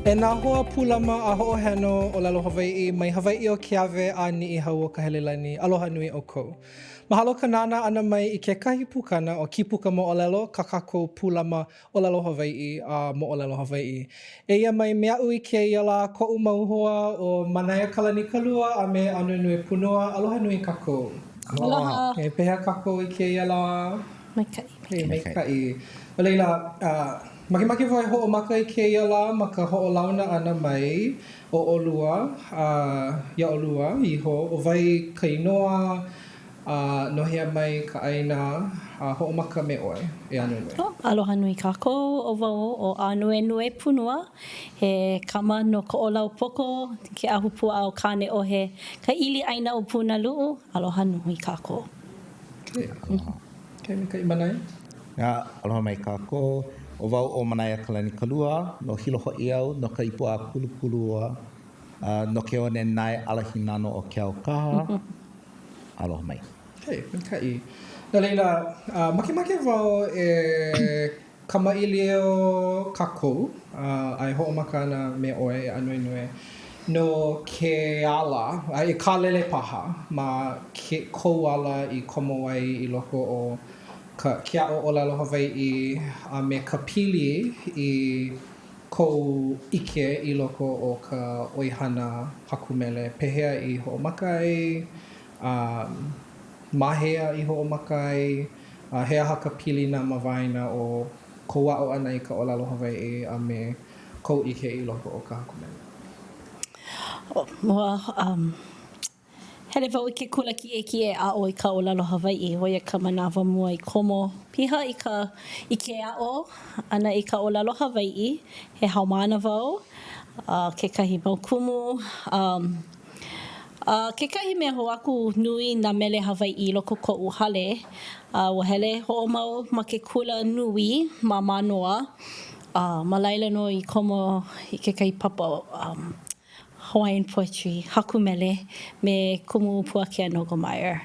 E nā hoa pūlama a hoʻoheno ʻōlelo Hawaiʻi mai Hawaiʻi o Keawe a Niʻihau o Kahelelani, aloha nui ʻoukou. Mahalo ka nānā ʻana mai i kekahi pukana o Kīpuka Moʻolelo, kā kākou pūlama ʻōlelo Hawaiʻi a moʻolelo Hawaiʻi. Eia mai me aʻu i kēia lā koʻu mau hoa ʻo Manaiakalani Kalua a me Ānuenue Pūnua. Aloha nui kākou. Aloha. E pehea kākou i kēia lā? Maikaʻi. E, maikaʻi. No laila, makemake wau e hoʻomaka i kēia lā ma ka hoʻolauna ʻana mai o ʻolua, iā ʻolua iho, ʻo wai ka inoa, A no hea mai ka ʻāina a hoʻomaka me ʻoe, e Ānuenue? Oh, aloha nui kākou, ʻo wau ʻo Ānuenue Pūnua, he kama no Koʻolaupoko, ke ahupuaʻa o Kāneʻohe, ka ʻili ʻāina o Punaluʻu, aloha nui kākou. Okay. Aloha. Okay, maikaʻi Manaia. Yeah, aloha mai kākou. ʻO wau ʻo Manaiakalani Kalua, no Hilo hoʻi au, no ka ipu a Kulukulua, no ke one nae ala hīnano o Keaukaha. Aloha mai. Okay, maikaʻi. No laila, makemake wau e kamaʻilio kākou, a e hoʻomaka ana me ʻoe e Ānuenue, no ke ala, a e kālele paha ma ke kou ala i komo ai i loko o ka ke aʻo ʻōlelo Hawaiʻi a me ka pili i kou ʻike i loko o ka ʻoihana haku mele, pehea i hoʻomaka ai, a ma hea i hoʻomaka ai, a he aha ka pilina ma waena o kou aʻo ʻana i ka ʻōlelo Hawaiʻi a me kou ʻike i loko o ka haku mele? Ua Hele wau i ke kula kiʻekiʻe aʻo i ka ʻōlelo Hawaiʻi, ʻo ia ka manawa mua i komo piha i ka i ke aʻo ʻana i ka ʻōlelo Hawaiʻi. He haumāna wau, a kekahi mau kumu, a kekahi mea hou aku, nui nā mele Hawaiʻi i loko koʻu hale, a ua hele hoʻomau ma ke kula nui ma Mānoa, a ma laila nō i komo i kekahi papa Hawaiian Poetry, haku mele, me Kumu Puakea Nogelmeier.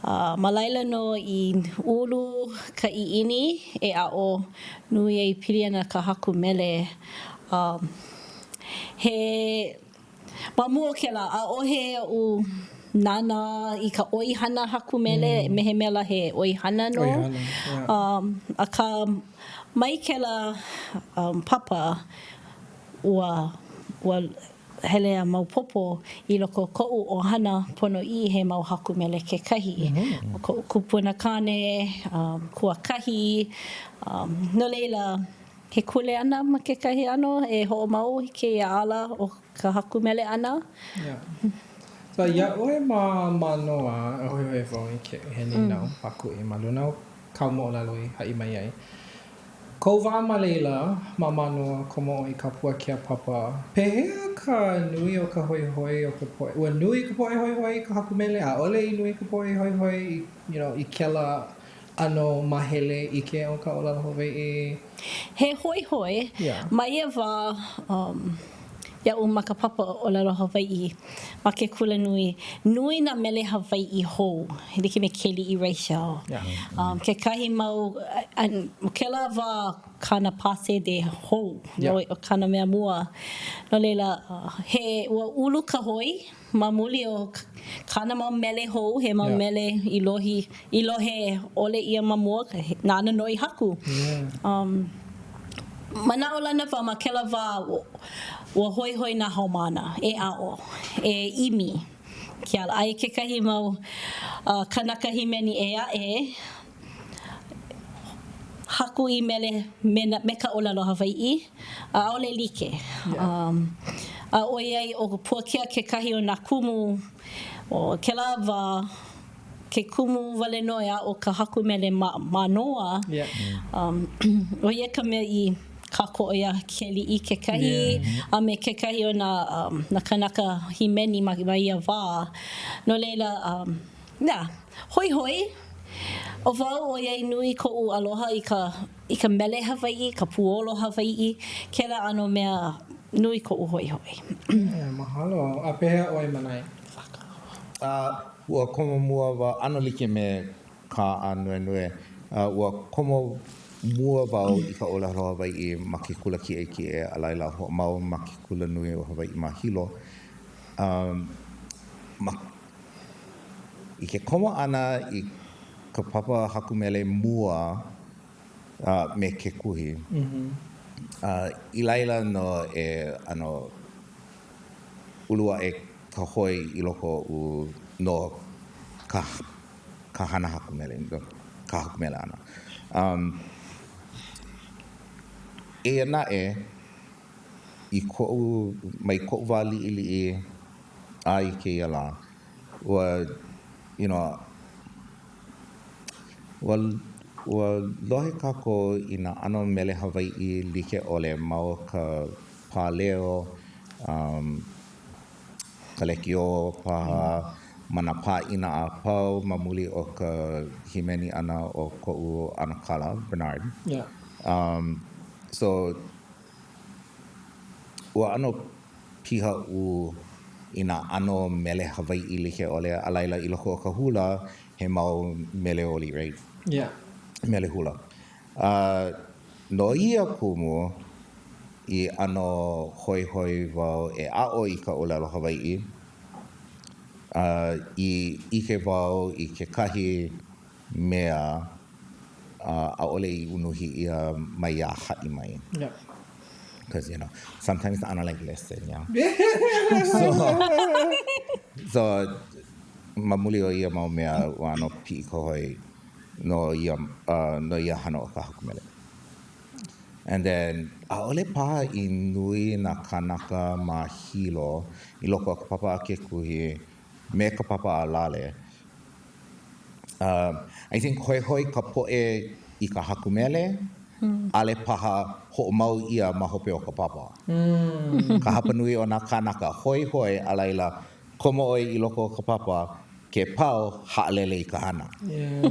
A ma laila nō i ulu ka ʻiʻini e aʻo nui ai pili ana ka haku mele. A he ma mua o kēlā, ʻaʻohe oʻu nānā i ka ʻoihana haku mele, me he mea lā he ʻoihana nō. Akā, mai kēlā papa, Ua, ua hele a maopopo i loko o koʻu ʻohana ponoʻī he mau haku mele kekahi. ʻO koʻu kupuna kāne, kuakahi, no laila, he kuleana ma kekahi ʻano e hoʻomau i kēia ala o ka haku mele ʻana. Yeah. So, iā ʻoe ma Mānoa, e hoihoi wau i ke, he nīnau pākuʻi ma luna o kāu moʻolelo i haʻi mai ai. Kou wā ma laila, ma Mānoa, komo ʻoe i kā Puakea papa. Pehea ka nui o ka hoihoi o ka poʻe? Ua nui ka poʻe hoihoi i ka haku mele? ʻAʻole i nui ka poʻe hoihoi i, you know, i kēlā ʻano māhele ʻike o ka ʻōlelo Hawaiʻi? He hoihoi. Yeah. Ma ia wā, um, iaʻu ma ka papa ʻōlelo Hawaiʻi ma ke kulanui, nui nā mele Hawaiʻi hou, e like me Keliʻi Rachel. Um, kekahi mau, o kēlā wā kāna pāsede hou, yeah. no, kāna mea mua. No laila, he, ua ulu ka hoi ma muli o kāna mau mele hou, he mau yeah. mele i lohi, i lohe ʻole ʻia ma mua, nāna nō i haku. Yeah. Um, manaʻolana wau ma kēlā wā, ua hoihoi nā haumāna e aʻo, e ʻimi ke ala. Aia kekahi mau uh, kanaka hīmeni ʻē aʻe, haku i mele me, me ka ʻōlelo Hawaiʻi, a ʻaʻole like. Yeah. Um, a ʻoiai ʻo Puakea kekahi o nā kumu o kēlā wā, ke kumu wale nō e aʻo ka haku mele ma Mānoa, yeah. um, ʻo ia ka mea i kākoʻo iā Keliʻi kekahi, yeah. a me kekahi o nā, um, nā kanaka hīmeni ma, ma ia wā. No laila, um, yeah, hoihoi. ʻO wau, ʻoiai nui koʻu aloha i ka, i ka mele Hawaiʻi, ka puolo Hawaiʻi, kēlā ʻano mea, nui koʻu hoihoi. Yeah, mahalo. A pehea ʻoe, Manaia? A ua komo mua wau, ʻano like me kā Ānuenue, a ua komo. mua wau i ka ʻōlelo Hawaiʻi ma ke kula kiʻekiʻe, a laila hoʻomau ma ke kula nui o Hawaiʻi ma Hilo. Um, ma, i ke komo ʻana i ka papa haku mele mua uh, me ke kuhi, mm -hmm. uh, i laila nō e ʻano ulu aʻe ka hoi i loko oʻu no ka ka hana haku mele, no ka haku mele ʻana. Um, eia naʻe, i koʻu, mai koʻu wā liʻiliʻi a i kēia lā, ua, you know, ua, ua lohe kākou i nā ʻano mele Hawaiʻi like ʻole ma o ka pāleo, um, ka lekiō paha, ma nā pāʻina a pau ma muli o ka hīmeni ʻana o koʻu ʻanakala, Bernard. Yeah. Um, so, ua ʻano pihaʻū i nā ʻano mele Hawaiʻi like ʻole, a laila i loko o ka hula, he mau mele oli, right? Yeah. Mele hula. A no ia kumu i ʻano hoihoi wau e aʻo i ka ʻōlelo Hawaiʻi, a i ʻike wau i kekahi mea ʻaʻole i unuhi ʻia maiā haʻi mai. Yeah. Because, you know, sometimes I don't like listen, yeah. So, so ma muli o ia mau mea, ua ʻano piʻi ka hoi no ia, no ia hana o ka haku mele. And then, ʻaʻole paha i nui nā kānaka ma Hilo i loko o ka papa a ke kuhi me ka papa a Lale. Uh, I think hoihoi ka poʻe i ka haku mele, ʻaʻole paha hoʻomau ʻia ma hope o ka papa. Ka hapanui o nā kānaka hoihoi, a laila, komo ʻoe i loko o ka papa, ke pau, haʻalele i ka hana. Yeah.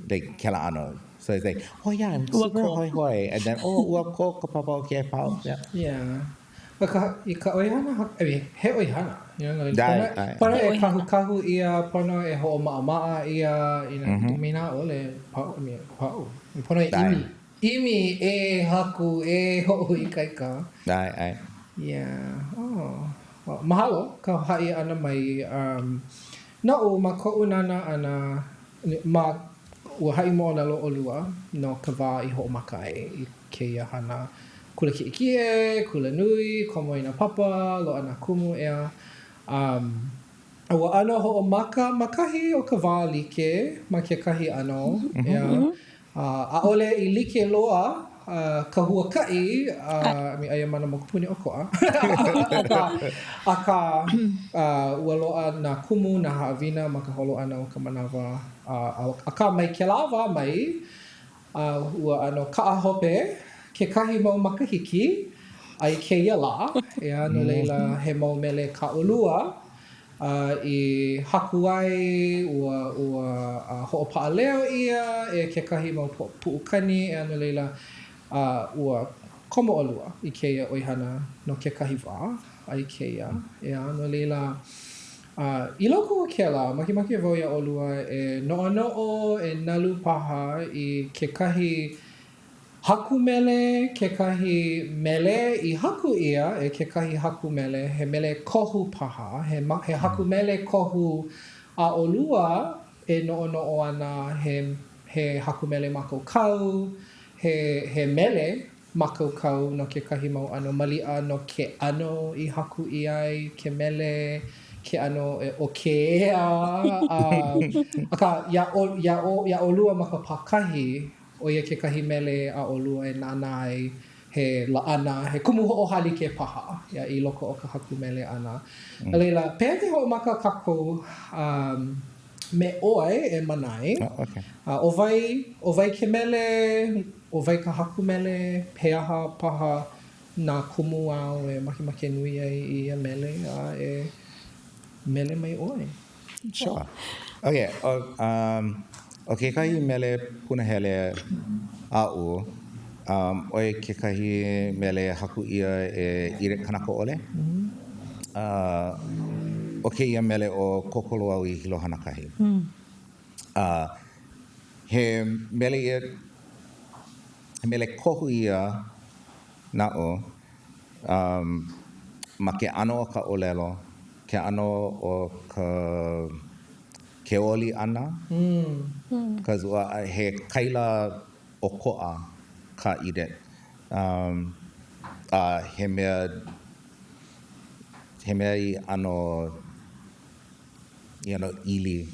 Like, kēlā ʻano. So it's like, oh yeah, I'm Ua super kō. hoihoi. And then, oh, ua kō ka papa, okay, pau. Yeah. Yeah. A ka, i ka ʻoihana, I mean, he ʻoihana. You know, like, ʻAe, pono, ʻae. pono He e ʻoihana. kahukahu ʻia, pono e hoʻomaʻamaʻa ʻia, you know, mm -hmm. inā ʻaʻole, pau, I mean, pau. Pono e ʻAe. ʻimi. ʻImi e haku, e hoʻoikaika. ʻAe, ʻae. Yeah. Oh. Well, mahalo ka haʻi ʻana mai um, noʻu ma koʻu nānā ʻana ma ua haʻi moʻolelo ʻolua no ka wā i hoʻomaka ai i kēia hana kula kiʻekiʻe, kula nui, komo i nā papa, loaʻa nā kumu, ʻeā. Um, a ua ʻano hoʻomaka ma kahi o ka wā like ma kekahi ʻano, ʻeā. ʻAʻole i like loa ka huakaʻi, I mean, aia ma nā mokupuni ʻokoʻa, akā, akā, ua loaʻa nā kumu, nā haʻawina ma ka holo ʻana o ka manawa, akā, mai kēlā wā mai, ua ʻano kaʻa hope kekahi mau makahiki a i kēia lā, ʻeā, no laila, he mau mele kā ʻolua, A i haku ai, ua, ua hoʻopaʻaleo ʻia e kekahi mau puʻukani, ʻeā, no laila, a ua komo ʻolua i kēia ʻoihana no kekahi wā, a i kēia, ʻeā, no laila, a i loko o kēlā, makemake wau iā ʻolua e noʻonoʻo, e nalu paha i kekahi Haku mele, kekahi mele i haku ʻia e kekahi haku mele, he mele kohu paha, he, he haku mele kohu a ʻolua e noʻonoʻo ana he, he haku mele mākaukau, he, he mele mākaukau no kekahi mau ʻano, maliʻa no ke ʻano i haku ʻia ai ke mele, ke ʻano o ke ea, a, akā, iā, iā, iā ʻolua ma ka pākahi, ʻO ia kekahi mele a ʻolua e nānā ai, he laʻana, he kumu hoʻohālike paha ia i loko o ka haku mele ʻana. No laila, pehea ke hoʻomaka kākou um, me ʻoe e Manae. Oh, okay. Uh, ʻo wai, ʻo wai ke mele, ʻo wai ka haku mele, he aha paha nā kumu āu e makemake nui ai i ia mele a e mele mai ʻoe. Sure. Okay, ʻo, um, ʻo kekahi mele punahele aʻu, um, ʻo ia kekahi mele haku ʻia e Irek Kanakaʻole. Uh, ʻo kēia mele ʻo Kokolo Au i Hilo Hanakahi. Uh, he mele ia. He mele kohu ia naʻu um, ma ke ʻano o ka ʻōlelo, ke ʻano o ka ke oli ʻana, cause ua he kaila ʻokoʻa kā Edith, um, a he mea, he mea i ʻano, i ʻano ʻili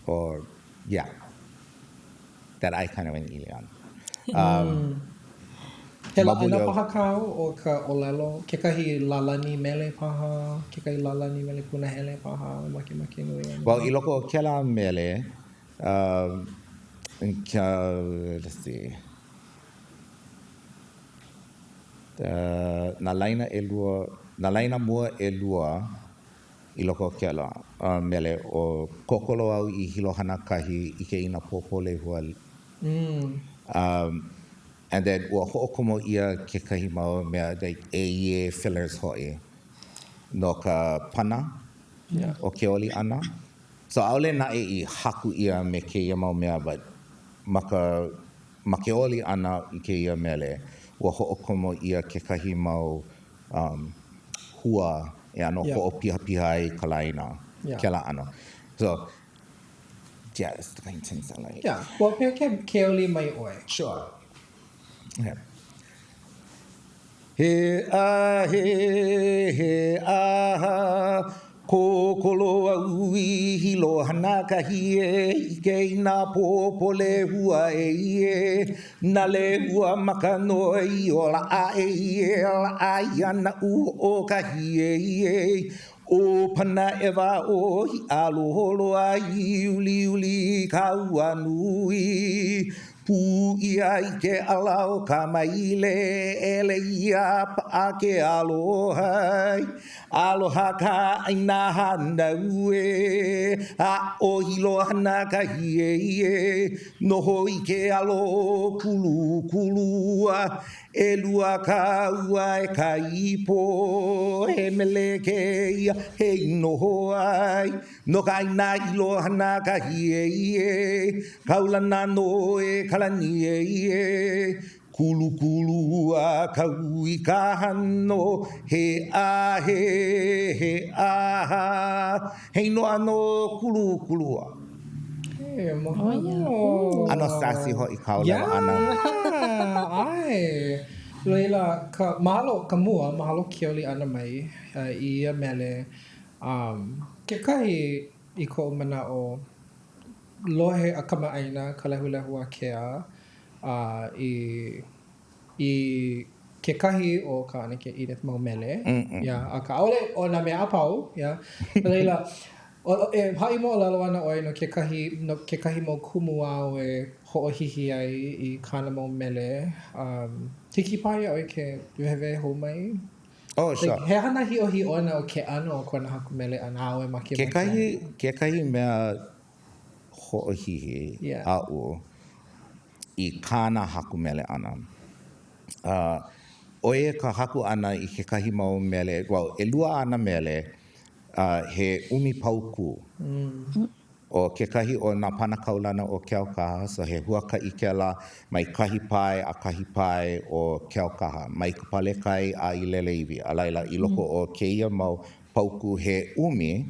or yeah, that I kind of went ʻili on. Um, He laʻana paha kāu o ka ʻōlelo, kekahi lālani mele paha, kekahi lālani mele punahele paha, makemake nui ʻia. Well, i loko o kēlā mele, um, let's see, uh, nā laina ʻelua, nā laina mua ʻelua i loko o kēlā mele ʻo Kokolo au i Hilo Hanakahi ʻike i nā pōpō lehua um, and then ua hoʻokomo ʻia kekahi mau mea like ʻē fillers hoʻi no ka pana o ke oli ʻana. So ʻaʻole naʻe i haku ʻia me kēia mau mea but ma ka ma ke oli ʻana i kēia mele ua hoʻokomo ʻia kekahi mau um, hua e ʻano yeah. hoʻopihapiha ai ka laina, yeah. kēlā ʻano. So, yeah, it's the kind of things I like. Yeah, well, pehea ke, ke oli mai ʻoe. Sure. Okay. He a he, he aha, Kokolo au i Hilo Hanakahi e ʻike i nā pōpō lehua e ʻie Nā lehua maka noi o laʻa e ʻie Laʻa ia naʻu hoʻokahi e ʻie ʻO Panaʻewa ʻo Iʻaloholoa i Uliuli ka ua nui Pū ʻia i ke ʻala o Kamaile ʻEle ia paʻa ke aloha Aloha ka ʻāina hānau ē A ʻo Hilo Hanakahi e ʻie Noho i ke alo o Kulukulua ʻElua ka ua e ka ipo He mele kēia e i noho ai No ka ʻāina Hilo Hanakahi e ʻie Kaulana nō e ka lani e ʻie Kulukulua kau i ka hano He a he, he aha He inoa no Kulukulua. Hey, mahalo. ʻAno sassy hoʻi ka ʻōlelo ʻana. Yeah, ʻae. Laila, ka, mahalo ka mua, mahalo ke oli ʻana mai i ia mele. Um, kekahi i koʻu manaʻo, lohe a kamaʻāina ka lehulehu ākea uh, i, i kekahi o kā ʻAnakē Edith mau mele, yeah, akā ʻaʻole ʻo nā mea a pau, yeah. No laila, e haʻi moʻolelo ana ʻoe no kekahi, no kekahi mau kumu āu e hoʻohihi ai i kāna mau mele. Um, hiki paha iā ʻoe ke wehewehe hou mai? Oh, sure. Like, he aha nā hiʻohiʻona o ke ʻano o kona haku mele ʻana āu e makemake ai? Kekahi, kekahi mea hoʻohihi yeah. aʻu i kāna haku mele ʻana. Uh, ʻo ia ka haku ʻana i kekahi mau mele, well, ʻelua āna mele, uh, he ʻumi paukū. Mm. ʻO kekahi o nā pana kaulana o Keaukaha, so he huakaʻi kēlā mai kahi pae a kahi pae o Keaukaha, mai ka palekai a i Leleiwi. A laila, i loko o kēia mau paukū he ʻumi,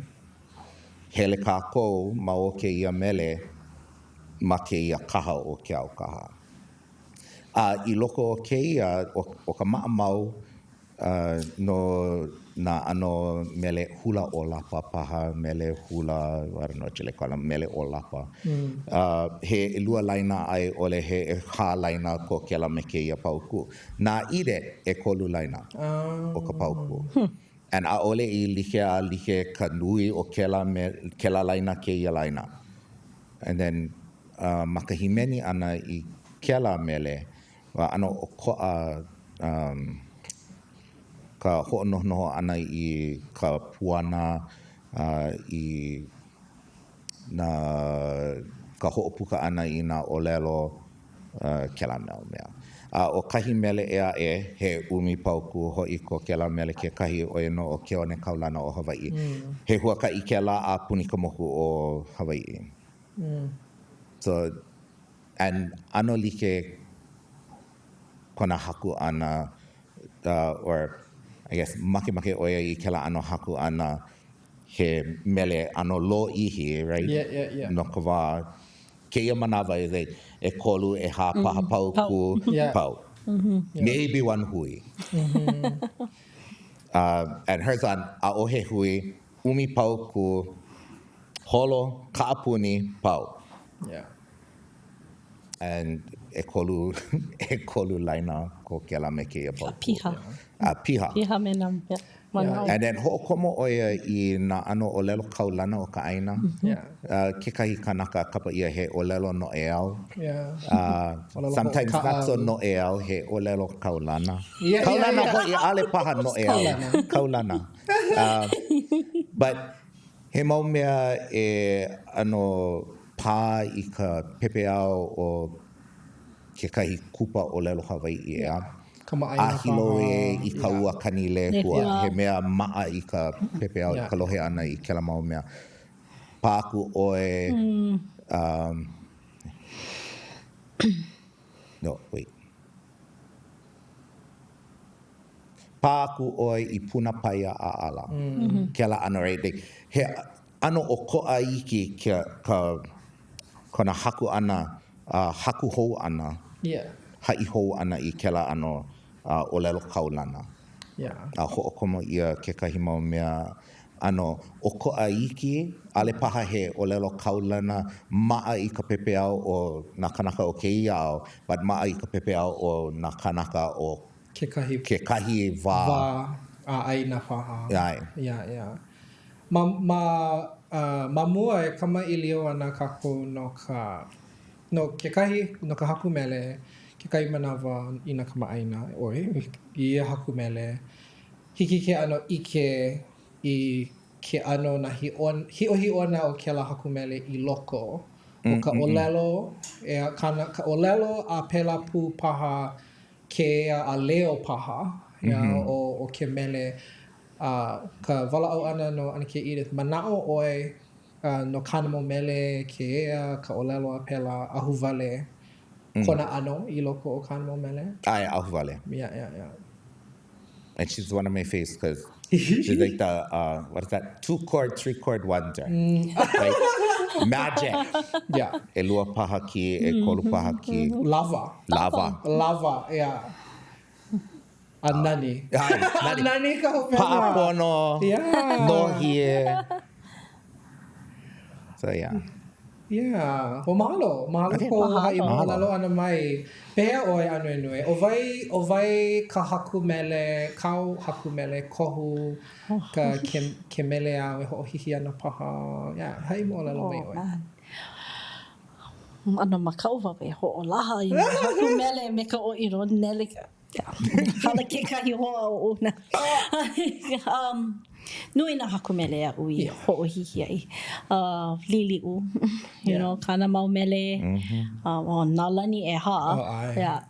hele kākou ma o kēia mele ma kēia kaha o Keaukaha. A i loko o kēia, ʻo ka maʻamau, no nā ʻano mele hula ʻōlapa paha, mele hula, I don't know what you call them, mele ʻōlapa. He ʻelua laina a i ʻole he ʻehā laina ko kēlā me kēia paukū. Na Edith, ʻekolu laina o ka paukū. And ʻaʻole i like a like ka nui o kēlā me kēlā laina kēia laina. And then ma ka hīmeni ʻana i kēlā mele, Ua ʻano ʻokoʻa ka hoʻonohonoho ʻana i ka puana i nā ka hoʻopuka ʻana i nā ʻōlelo kēlā mau mea. A ʻo kahi mele ʻē aʻe, he ʻumi paukū hoʻi ko kēlā mele kekahi, ʻo ia nō ʻo Ke One Kaulana o Hawaiʻi. He huakaʻi kēlā a puni ka moku o Hawaiʻi. So. And ʻano like kona haku ʻana, uh, or I guess makemake ʻo ia i kēlā ʻano haku ʻana he mele ʻano lōʻihi, right? Yeah, yeah, yeah. No ka wā. Kēia manawa is like ʻekolu, ʻehā paha paukū, Yeah. pau. Maybe one hui. Uh, and hers on ʻaʻohe hui, ʻumi paukū, holo, kaʻapuni, pau. Yeah. And ʻekolu, ʻekolu laina ko kēlā me kēia paukū. A piha. A piha. Piha me nā mea manaʻo. And then hoʻokomo ʻo ia i nā ʻano ʻōlelo kaulana o ka ʻāina. Yeah. Uh, kekahi kanaka kapa ʻia he ʻōlelo noʻeau. Yeah. Uh, ʻōlelo sometimes not so hoʻokaʻa. noʻeau, he ʻōlelo kaulana. Yeah, yeah, Kaulana yeah. hoʻi, ʻaʻole paha noʻeau. Kaulana. Kaulana. Uh, but he mau mea e ʻano pā i ka pepeiao o kekahi kupa ʻōlelo Hawaiʻi, ʻeā? Kamaʻāina A hilo paha. ē i ka ua Kanilehua, Lehua. he mea maʻa i ka pepeiao i ka lohe ʻana i kēlā mau mea. Pā aku ʻoe, um, no, wait. Pā aku ʻoe i Puna paia ʻaʻala. Kēlā ʻano, right? Like, he ʻano ʻokoʻa iki ke, ka, kona haku ʻana, uh, haku hou ʻana, Yeah. haʻi hou ʻana i kēlā ʻano uh, ʻōlelo kaulana. Yeah. A hoʻokomo ʻia kekahi mau mea ʻano ʻokoʻa iki, ʻaʻole paha he ʻōlelo kaulana maʻa i ka pepeiao o nā kānaka o kēia ao, but maʻa i ka pepeiao o nā kānaka o Kekahi. Kekahi wā. Wā a ʻāina paha. ʻAe. Yeah, yeah. Ma, ma, uh, ma mua e kamaʻilio ana kākou no ka, no kekahi, no ka haku mele, kekahi manawa i nā kamaʻāina ʻoe, i ia haku mele, hiki ke ʻano ʻike i ke ʻano nā hiʻohiʻona o kēlā haku mele i loko o ka ʻōlelo, e, kāna, ka ʻōlelo a pēlā pū paha ke ea a leo paha ia o, o ke mele a ka walaʻau ʻana no ʻAnakē Edith, manaʻo ʻoe uh, no kāna mau mele, ke ea, ka ʻōlelo a pēlā, ahuwale kona ʻano i loko o kāna mau mele? ʻAe, ahuwale. Yeah, yeah, yeah. And she's one of my faves because she's like the, uh, what is that? Two chord, three chord wonder. Right? Magic. Yeah. ʻElua paha kī, ʻekolu paha kī. Lawa. Lawa. Lawa, yeah. A nani. ʻAe, nani. A nani ka hopena. Paʻa pono. Yeah. Nōhie. So, yeah. Yeah. Well, mahalo. Mahalo Okay. kou haʻi Mahalo. moʻolelo ʻana mai. Pehea ʻoe Ānuenue? ʻO wai, ʻo wai ka haku mele, kāu haku mele, kohu ka ke, ke mele āu e hoʻohihi ana paha. Yeah, haʻi moʻolelo mai Oh, ʻoe. man. ʻAno makaʻu wau e hoʻolaha i nā haku mele me ka ʻōʻino nele. Hala kekahi hoa oʻu na. um, nui nā haku mele aʻu i Yeah. hoʻohihi ai. Uh, Liliʻu, you Yeah. know, kāna mau mele, um, oh, Nā Lani ʻEhā. Oh, ʻae. Yeah.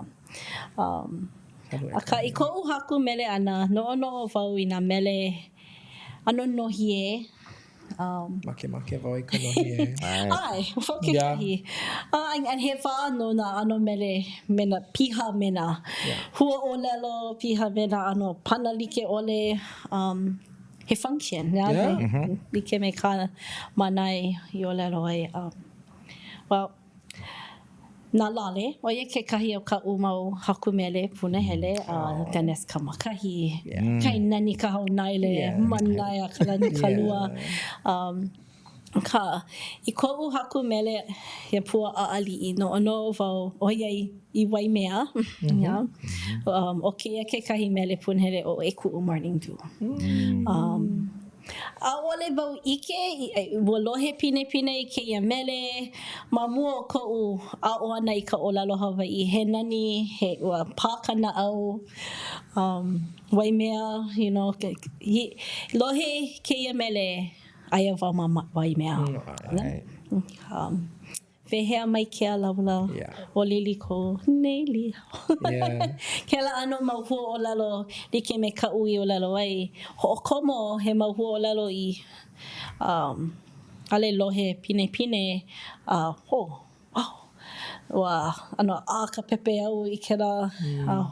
Um, akā, i koʻu haku mele ʻana, noʻonoʻo wau i nā mele ʻano nohie, Um, Makemake wau i ka nohie. ʻAe, ʻo kekahi. Yeah. Uh, and, and he wā nō nā ʻano mele me nā piha me nā yeah. huaʻōlelo, piha me nā ʻano pana like ʻole. Um, he function, yeah? Yeah. Mm -hmm. Like me kā Manae i ʻōlelo ai. Um, well, Nā Lale, ʻo ia kekahi o kaʻu mau haku mele punahele, a Dennis Kamakahi, Kai Nani Kahaunaele, Manaiakalani Kalua. Um, akā, i koʻu haku mele iā Pua ʻAʻaliʻi, noʻonoʻo wau ʻoiai i Waimea, yeah, um, ʻo kēia kekahi mele punahele ʻo E Kuʻu Morning Dew. Um, ʻAʻole wau ʻike, ua lohe pinepine i kēia mele ma mua o koʻu aʻo ʻana i ka ʻōlelo Hawaiʻi. He nani, he ua pā ka naʻau, um, Waimea, you know, lohe kēia mele, aia wau ma Waimea. Um, Wehea mai ke alaula o Liliko nei lio. Kēlā ʻano mau huaʻōlelo like me kaʻu i ʻōlelo ai, hoʻokomo he mau huaʻōlelo i um, ʻaʻole lohe pinepine a oh, wow. Ua ʻano ʻā ka pepeiao i kēlā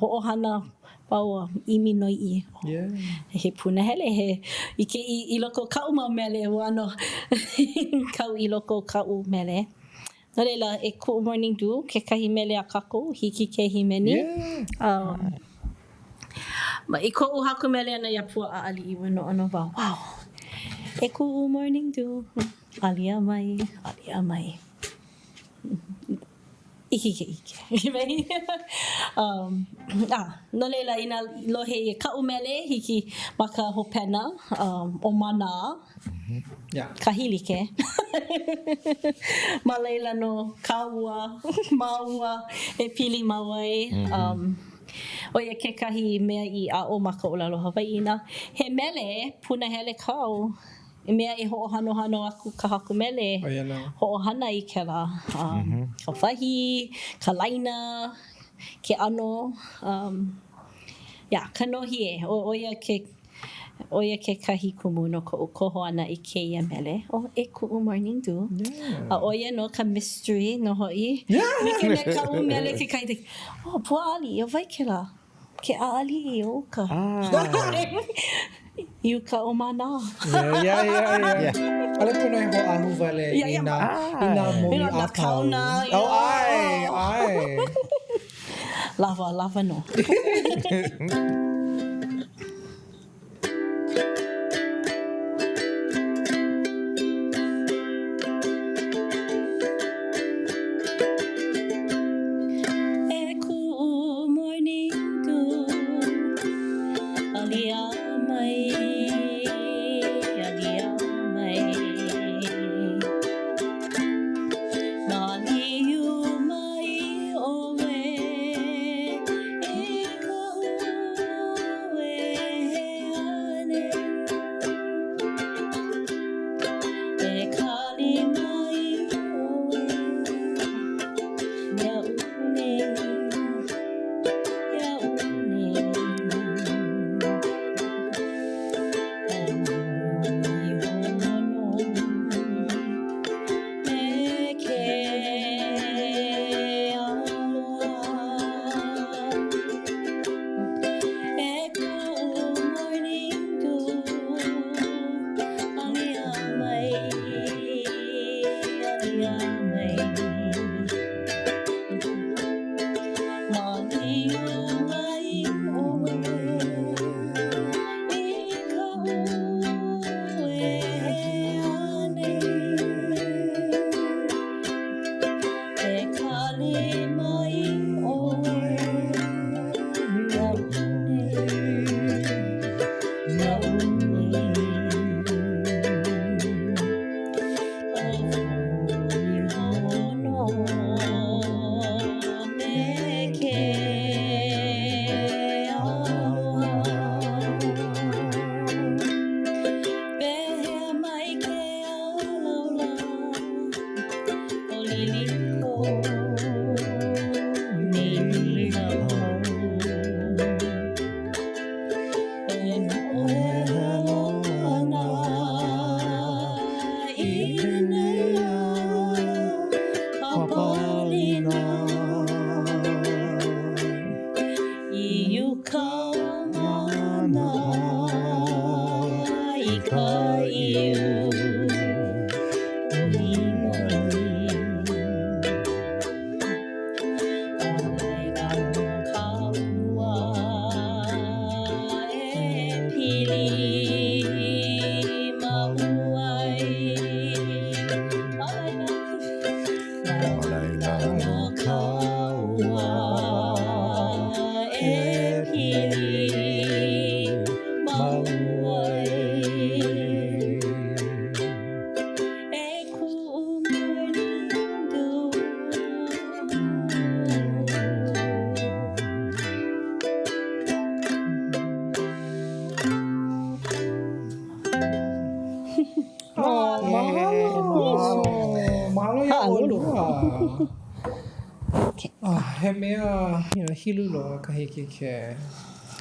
hoʻohana wau a ʻimi noiʻi. Yeah. He punahele, he ʻike i, i loko o kaʻu mau mele, ua ʻano kau i loko o kaʻu mele. No laila, e kuʻu Morning Dew, kekahi mele a kākou, hiki ke hīmeni. Yeah. Um, ma, i koʻu haku mele ʻana iā Pua ʻAʻaliʻi, ua noʻonoʻo wau, wow, e kuʻu Morning Dew, alia mai, alia mai. Hiki ke ʻike. Um, a, no laila, inā lohe ʻia kaʻu mele, hiki ma ka hopena um, ʻo Mānā, Yeah. kahi like. Ma laila nō kāua, māua e pili mau ai. Um, ʻo ia kekahi mea i aʻo ma ka ʻōlelo Hawaiʻi nā. He mele punahele kau I mea e hoʻohanohano aku ka haku mele, ʻO ia nō. hoʻohana i kēlā, um, ka wahi, ka laina, ke ʻano, um, yeah, ka nōhie, ʻo, ʻo ia ke, ʻo ia kekahi kumu no koʻu koho ʻana i kēia mele, ʻo E Kuʻu Morning Dew. Yeah. A ʻo ia nō ka mystery nō hoʻi. Yeah! Like me kaʻu mele kekahi, oh, Pua ʻAʻaliʻi, ʻo wai kēlā? Ke ʻaʻaliʻi o uka. I uka o Mānā. Yeah, yeah, yeah, yeah. ʻAʻole pono e hoʻāhu wale i nā, i nā momi a pau. Nā kaona. Oh, ʻae, ʻae. Lawa, lawa nō. E kuʻu morning dew, alia mai, alia mai. Maliu mai ʻoe i kaʻu E kali mai ʻoe iaʻu nei, iaʻu nei. ʻO iho nō me ke aloha. E kuʻu morning dew, alia mai, alia mai. Maliu mai ʻoe i kaʻu e nei. E kali mai ʻoe iaʻu nei, iaʻu nei. ʻO iho nō me ke aloha. Pehea mai ke alaula? ʻO Liliko nei niau E noelo ana i nēia papalina I uka o Mānā i ka ʻiu. E kuʻu morning dew. Oh, mahalo. Mahalo iā ʻolua. Oh, he mea, you know, hilu loa ka hiki ke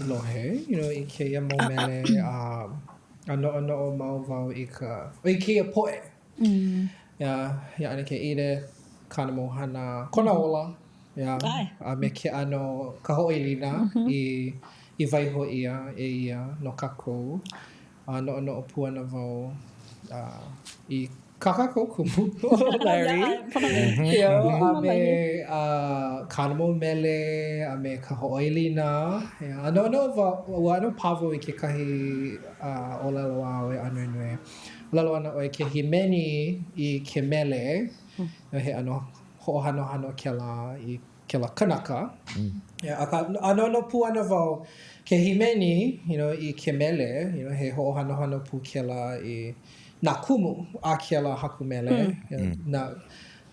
lohe, you know, i kēia mau mele a A noʻonoʻo mau wau i ka, i kēia poʻe. Iā, iā ʻAnakē Edith. kāna mau hana, kona ola, yeah, a me ke ʻano ka hoʻoilina i i waiho ʻia e ia no kākou. A noʻonoʻo pū ana wau i kā kākou kumu, Larry, you know, a me kāna mau mele, a me ka hoʻoilina. A noʻonoʻo wau, ua ʻano pā wau i kekahi ʻōlelo āu e Ānuenue. ʻŌlelo ana ʻoe ke hīmeni i ke mele, he ʻano hoʻohanohano kēlā i kēlā kanaka. Yeah, akā, a noʻonoʻo pū ana wau, ke hīmeni, you know, i ke mele, you know, he hoʻohanohano pū kēlā i nā kumu a kēlā haku mele, nā,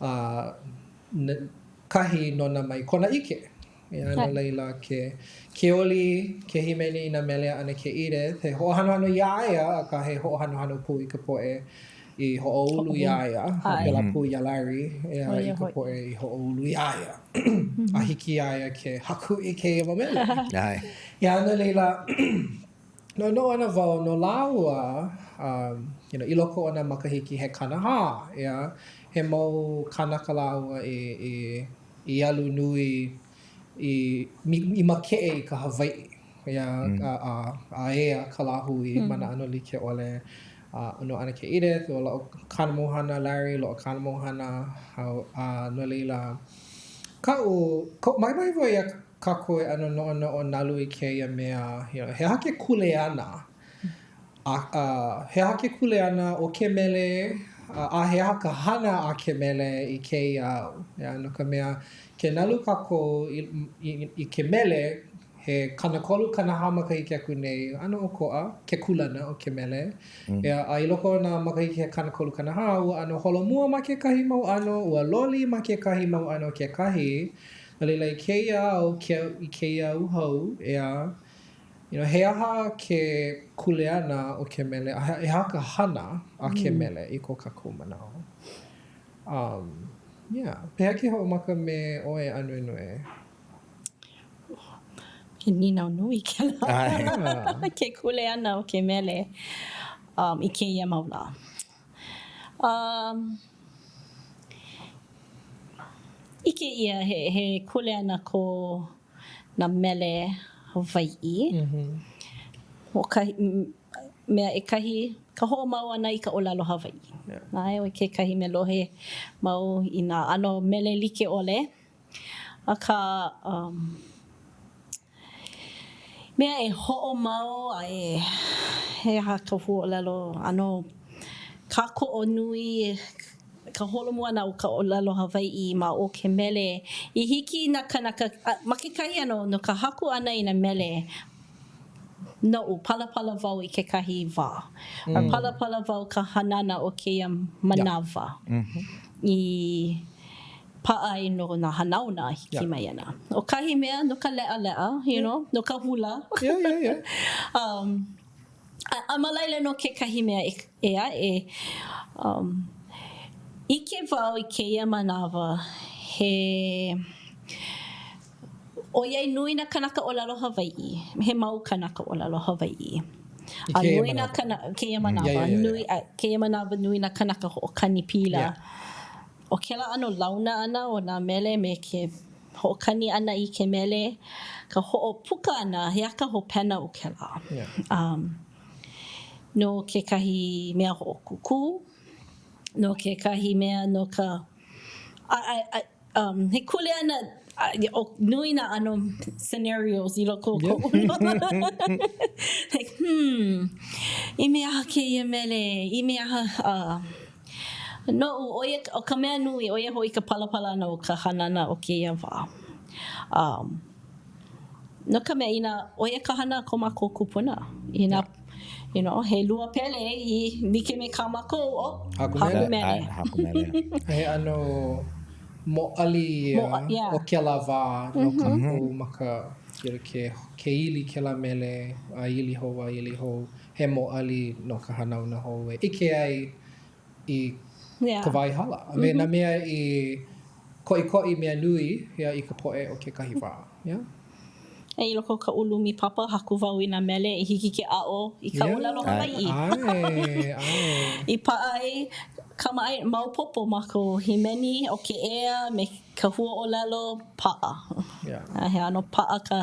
uh, kahi nona mai kona ʻike. Yeah, no laila, ke, ke oli, ke hīmeni i nā mele a ʻAnakē Edith, he hoʻohanohano iā ia, akā he hoʻohanohano pū i ka poʻe i hoʻoulu iā ia, a pēlā pū iā Larry, yeah, i ka poʻe i hoʻoulu iā ia. A hiki iā ia ke haku i kēia mau mele. Yeah, no laila, noʻonoʻo ana wau no lāua, um, you know, i loko o nā makahiki he 40, yeah, he mau kānaka lāua i, i i alu nui i, i makeʻe i ka Hawaiʻi, yeah, a, a, a ea ka lāhui ma nā ʻano like ʻole. Uh, no ʻAnakē Edith, ua loaʻa kāna mau hana, Larry, loaʻa kāna mau hana, a, a no laila, kaʻu, ko, makemake wau iā kākou e ʻano noʻonoʻo nalu i kēia mea, you know, he aha ke kuleana A, a, he aha ke kuleana o ke mele, a, a he aha ka hana a ke mele i kēia au? Yeah, no ka mea, ke nalu kākou i, i, i ke mele, he 30, 40 makahiki aku nei, ʻano ʻokoʻa ke kūlana o ke mele. Mm. Yeah, a i loko o nā makahiki he 30, 40, ua ʻano holomua ma kekahi mau ʻano, ua loli ma kekahi mau ʻano kekahi. No laila, i kēia au, ke, i kēia au hou, ʻeā, You know, he aha ke kuleana o ke mele, a he aha ka hana a ke mele i ko kākou manaʻo? Um, yeah. Pehea ke hoʻomaka me ʻoe, Ānuenue? He nīnau nui kēlā. Ke kuleana o ke mele um, i kēia mau lā. Um, ʻike ʻia he, he kuleana ko nā mele Hawaiʻi. Hoʻokahi mea ʻekahi, ka hoʻomau ʻana i ka ʻōlelo Hawaiʻi. ʻAe, ʻo kekahi mea lohe mau i nā ʻano mele like ʻole. Akā, um, mea e hoʻomau a e, he aha ka huaʻōlelo ʻano kākoʻo nui ka holomua ʻana o ka ʻōlelo Hawaiʻi ma o ke mele i hiki i nā kānaka ma kekahi ʻano no ka haku ʻana i nā mele noʻu, palapala wau i kekahi wā. Or palapala wau ka hanana o kēia manawa i paʻa ai no nā hanauna hiki mai ana. ʻO kahi mea no ka leʻaleʻa, you know, no ka hula. Yeah, yeah, yeah. Um, A, a ma laila nō kekahi mea ʻē aʻe. Um, ʻike wau i kēia manawa, he, ʻoiai nui nā kānaka ʻōlelo Hawaiʻi, he mau kānaka ʻōlelo Hawaiʻi. I A kēia nui nā manawa. kānaka, kēia manawa, Yeah, yeah, yeah, nui, yeah. a kēia manawa nui nā kānaka hoʻokani pila. Yeah. ʻO kēlā ʻano launa ʻana o nā mele me ke hoʻokani ʻana i ke mele, ka hoʻopuka ʻana, he aha ka hopena o kēlā? Um, no kekahi mea hoʻokūkū, no kekahi mea no ka, a, a, a, um, he kuleana, a, o, nui nā ʻano scenarios i loko o koʻu like, hmm, i mea aha kēia mele, i mea aha, uh, Noʻu, ʻo ia, ʻo ka mea nui, ʻo ia hoʻi ka palapala ʻana o ka hanana o kēia wā. Um, no ka mea, inā, ʻo ia ka hana a ko mākou kūpuna. Inā, you know, he lua pele i like me kā mākou, oh, Haku mele. haku mele. ʻAe, haku mele. He ʻano mōʻali ia Mo, yeah. o kēlā wā no kākou ma ka, you know, ke, ke ili kēlā mele, a ili hou, a ili hou. He mōʻali no ka hanauna hou e ʻike ai i yeah. ka wā i hala. A me nā mea i koʻikoʻi mea nui ia i ka poʻe o kekahi wā. Yeah. E i loko o kaʻu lumi papa, haku wau i nā mele i hiki ke aʻo i ka Yeah. ʻōlelo Hawaiʻi. ʻAe, ʻae. I paʻa ai. Kamaʻāina, maopopo mākou hīmeni o ke ea me ka huaʻōlelo paʻa. Yeah. A he ʻano paʻa ka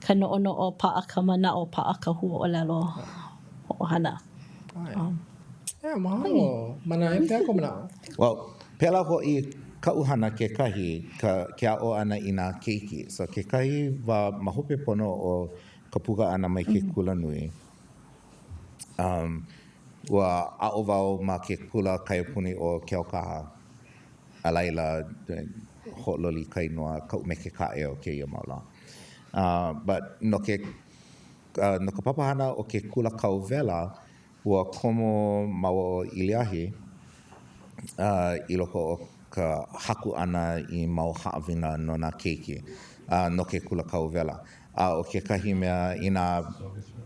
ka noʻonoʻo, paʻa ka manaʻo, paʻa ka huaʻōlelo hoʻohana. ʻAe. Yeah, mahalo. Manaia, pehea kou manaʻo? Well, pēlā hoʻi kaʻu hana kekahi, ka, ke aʻo ʻana i nā keiki. So kekahi wā ma hope pono o ka puka ʻana mai ke kulanui, um, ua aʻo wau ma ke kula kaiapuni ʻo Keaukaha. A laila, hoʻololi ka inoa ka ʻumeke kāʻeo kēia mau lā. Uh, but no ke, uh, no ka papahana o ke kula kauwela, ua komo māua ʻo Iliahi uh, i loko o ka haku ʻana i mau haʻawina no nā keiki uh, no ke kula kauwela. A ʻo kekahi mea, inā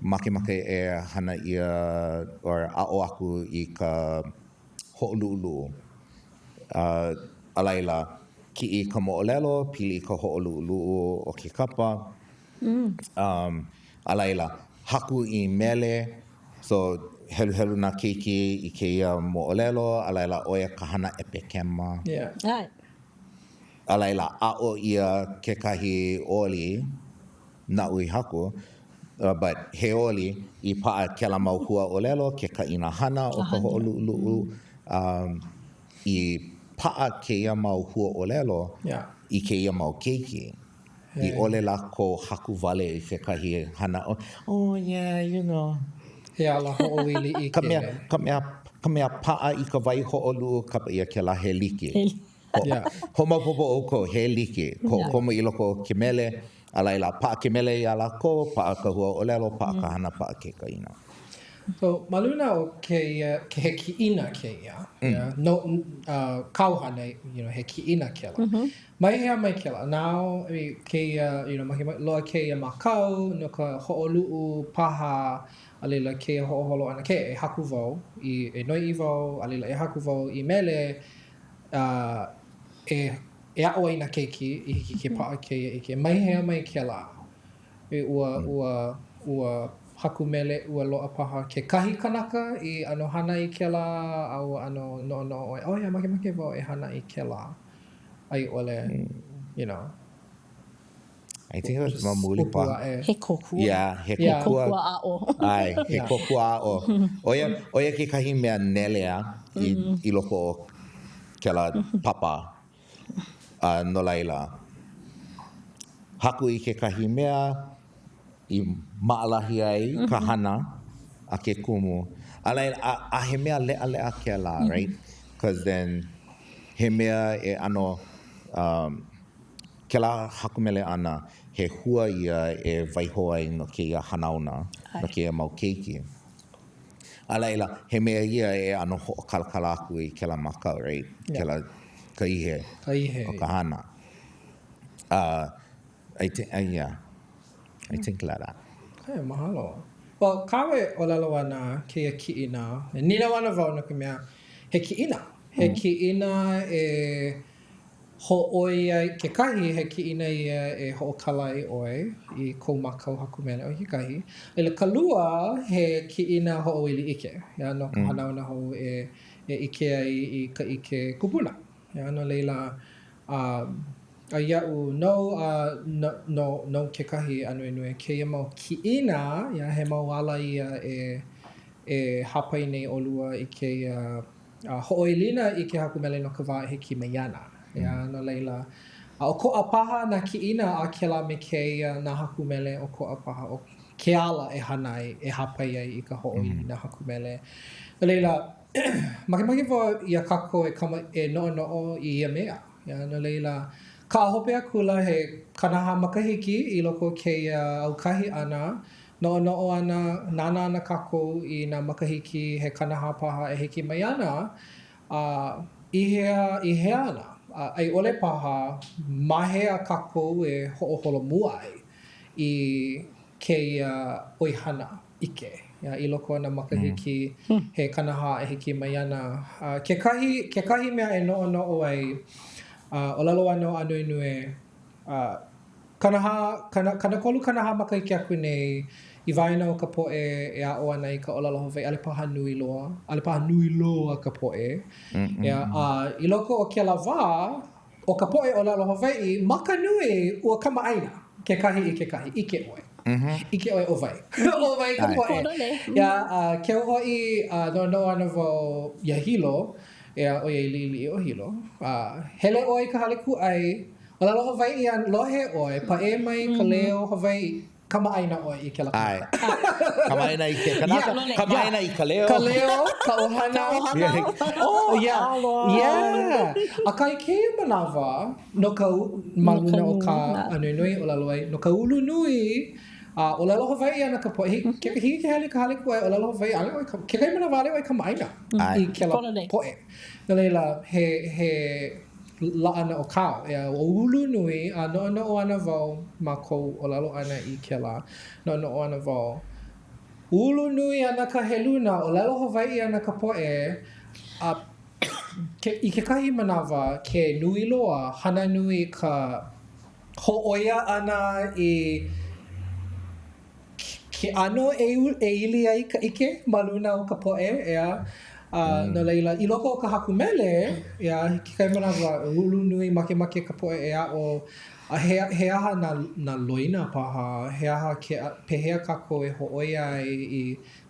makemake e hana ʻia or aʻo aku i ka hoʻoluʻuluʻu, a a laila, kiʻi i ka moʻolelo, pili i ka hoʻoluʻuluʻu o ke kapa, um, a laila, haku i mele, so heluhelu nā keiki i kēia moʻolelo, a laila, ʻo ia ka hana ʻepekema. Yeah. ʻAe. A laila, aʻo ʻia kekahi oli naʻu i haku, but he oli i paʻa kēlā mau huaʻōlelo, ke kaʻina hana o ka hoʻoluʻuluʻu, um, i paʻa kēia mau huaʻōlelo i kēia mau keiki. I ʻole lākou haku wale i kekahi hana, oh yeah, you know. He ala hoʻoili ʻike. Ka mea, ka mea, ka mea paʻa i ka waihoʻoluʻu, kapa ʻia kēlā he like. Yeah. Hoʻomaopopo ʻoukou, he like ko komo i loko o ke mele, a laila, paʻa ke mele iā lākou, paʻa ka huaʻōlelo, paʻa ka hana, paʻa ke kaʻina. So, ma luna o kēia, he kiʻina kēia, yeah, no, uh, kāu hana, you know, he kiʻina kēlā. Mm -hmm. Mai hea mai kēlā? Now, I mean, kēia, you know, makemake loa kēia mākau no ka hoʻoluʻu paha, a laila kēia hoʻoholo ʻana, ke, e haku wau, i, e noiʻi wau, a laila e haku wau i mele, uh, e, e aʻo ai nā keiki i hiki ke paʻa kēia ʻike. Mai hea mai kēlā? E, ua, ua, ua haku mele, ua loaʻa paha kekahi kanaka i ʻano hana i kēlā, a ua ʻano noʻonoʻo ʻoe, oh yeah, makemake wau e hana i kēlā. A i ʻole, you know. I think it was ma muli paha. He kōkua. Yeah, he kōkua. Kōkua aʻo. ʻAe, he kōkua aʻo. ʻO ia, ʻo ia kekahi mea nele a i, i loko o kēlā papa. A no laila, haku i kekahi mea i maʻalahi ai ka hana a ke kumu. A laila, a, a he mea leʻaleʻa kēlā, right? Cause then, he mea e ʻano, um, Kēlā haku mele ʻana, he hua ia e waiho ai no kēia hanauna, no kēia mau keiki. A laila, he mea ia e ʻano hoʻokalakala aku i kēlā mākau, right? Kēlā ka ihe, ka ihe o ka hana. Uh, I think, uh, yeah, I think like that. Hey, mahalo. Well, kāu e ʻōlelo ana kēia kiʻina, e nīnau ana wau no ka mea, he kiʻina. He kiʻina e Hōʻoi ai kekahi, he kiʻina ia e hoʻokala ai ʻoe i kou mākau haku mele ʻo ia kekahi. A laila ka lua, he kiʻina hoʻoili ʻike, yeah, no ka hanauna hou e e ʻike ai i ka ʻike kupuna. Yeah, no laila, a a iaʻu nou a no no nou kekahi Ānuenue kēia mau kiʻina, yeah, he mau ala ia e e hāpai nei ʻolua i kēia A hoʻoilina ʻike haku mele no ka wā e hiki mai ana. Yeah, no laila, a ʻokoʻa paha nā kiʻina a kēlā me kēia nā haku mele, ʻokoʻa paha ʻo ke ala e hana ai, e hāpai ai i ka hoʻoilina haku mele. No laila, makemake wau iā kākou e kama, e noʻonoʻo i ia mea. Yeah, no laila, kaʻa hope akula he 40 makahiki i loko o kēia aukahi ʻana, Noʻonoʻo ana, nānā ana kākou i nā makahiki he 40 paha e hiki mai ana, a i hea, i hea ana, a i ʻole paha, ma hea kākou e hoʻoholomua ai i kēia ʻoihana ʻike, yeah, i loko o nā makahiki he 40 e hiki mai ana. A kekahi, kekahi mea e noʻonoʻo ai, a ʻōlelo ana ʻo Ānuenue, a. kanahā, kana, 30, 40 makahiki aku nei, i waena o ka poʻe e aʻo ana i ka ʻōlelo Hawaiʻi, ʻaʻole paha nui loa, ʻaʻole paha nui loa ka poʻe. ʻEā, a i loko o kēlā wā, ʻo ka poʻe ʻōlelo Hawaiʻi, ma ka nui, ua kamaʻāina kekahi i kekahi, ʻike ʻoe. ʻIke ʻoe ʻo wai. ʻO wai ka poʻe. ʻEā, a keu hoʻi, a noʻonoʻo ana wau iā Hilo, ʻeā, ʻoiai liʻiliʻi ʻo Hilo. A hele ʻoe i ka hale kūʻai, ʻōlelo Hawaiʻi a lohe ʻoe, paʻē mai ka leo Hawaiʻi, kamaʻāina ʻoe i kēlā kanaka. ʻAe. Kamaʻāina i ke kanaka, kamaʻāina i ka leo. Ka leo, ka ʻohana. Ka ʻohana. Oh, yeah. Yeah. Akā i kēia manawa, no ka, ma luna o kā Ānuenue ʻōlelo ai, no ka ulu nui, a ʻōlelo Hawaiʻi ana ka poʻe, hiki ke hele i ka hale kūʻai ʻōlelo Hawaiʻi, ʻaʻole ʻoe, kekahi manawa ʻaʻole ʻoe kamaʻāina i kēlā poʻe. No laila, he, he laʻana o kāu, ʻeā, ua ulu nui, a noʻonoʻo ana wau ma kou ʻōlelo ʻana i kēlā, noʻonoʻo ana wau, ulu nui ana ka heluna, ʻōlelo Hawaiʻi ana ka poʻe, a ke, i kekahi manawa, ke nui loa, hana nui ka hōʻoia ʻana i ke ʻano e, e ili ai ka ʻike ma luna o ka poʻe, ʻeā. A no laila, i loko o ka haku mele, ʻeā, kekahi manawa, ulu nui makemake ka poʻe e aʻo, a he, he aha nā, nā loina paha, he aha ke, pehea kākou e hōʻoia ai i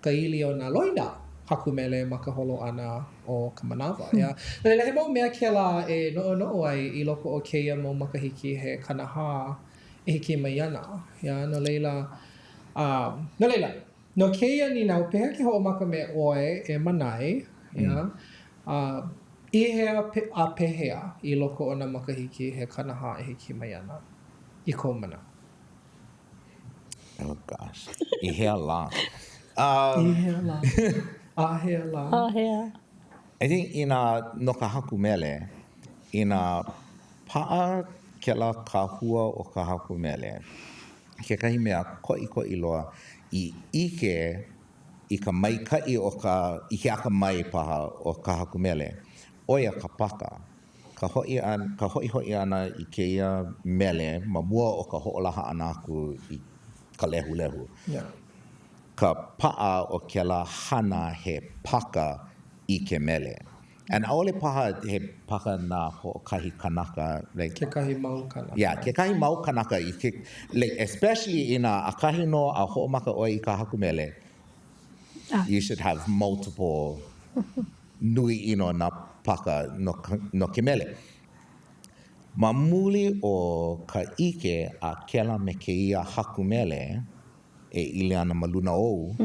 ka ili o nā loina haku mele ma ka holo ʻana o ka manawa, ʻeā. No laila, he mau mea kēlā e noʻonoʻo ai i loko o kēia mau makahiki he 40 e hiki mai ana, ʻeā, no laila, a, no laila, no kēia nīnau, pehea ke hoʻomaka me ʻoe e Manae, ʻeā, a, i hea a pehea i loko o nā makahiki he 40 e hiki mai ana, i kou manaʻo? Oh gosh, i hea lā? Um, I hea lā? A hea lā? A hea? I think inā no ka haku mele, inā Paʻa kēlā kahua o ka haku mele, kekahi mea koʻikoʻi loa i ʻike i ka maikaʻi o ka, i ke akamai paha o ka haku mele, ʻo ia ka paka. Ka hoʻi ka hoʻihoʻi ʻana i kēia mele ma mua o ka hoʻolaha ʻana aku i ka lehulehu. Ka paʻa o kēlā hana he paka i ke mele. And ʻaʻole paha he paka na hoʻokahi kanaka, like. Kekahi mau kanaka. Yeah, kekahi mau kanaka i ke, like, especially inā ʻakahi nō a hoʻomaka ʻoe i ka haku mele, you should have multiple nui ʻino nā paka no, no ke mele. Ma muli o ka ʻike a kēlā me kēia haku mele, e ili ana ma luna ou.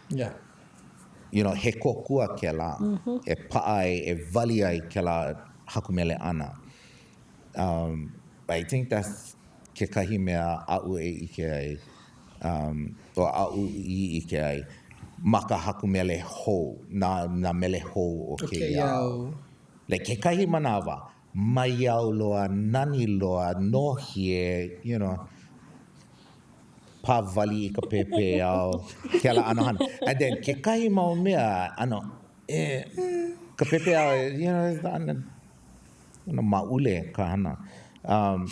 Yeah. You know, he kōkua kēlā e paʻa ai, e wali ai kēlā haku mele ʻana. Um, I think that's kekahi mea aʻu e ʻike ai, um, o aʻu i ʻike ai ma ka haku mele hou, nā, nā mele hou o kēia au. Like, kekahi manawa, maiau loa, nani loa, nōhie, you know, pā wali i ka pepeiao, kēlā ʻano hana. And then kekahi mau mea, ʻano, eh, ka pepeiao, you know, ʻano, ʻano maʻule ka hana. Um,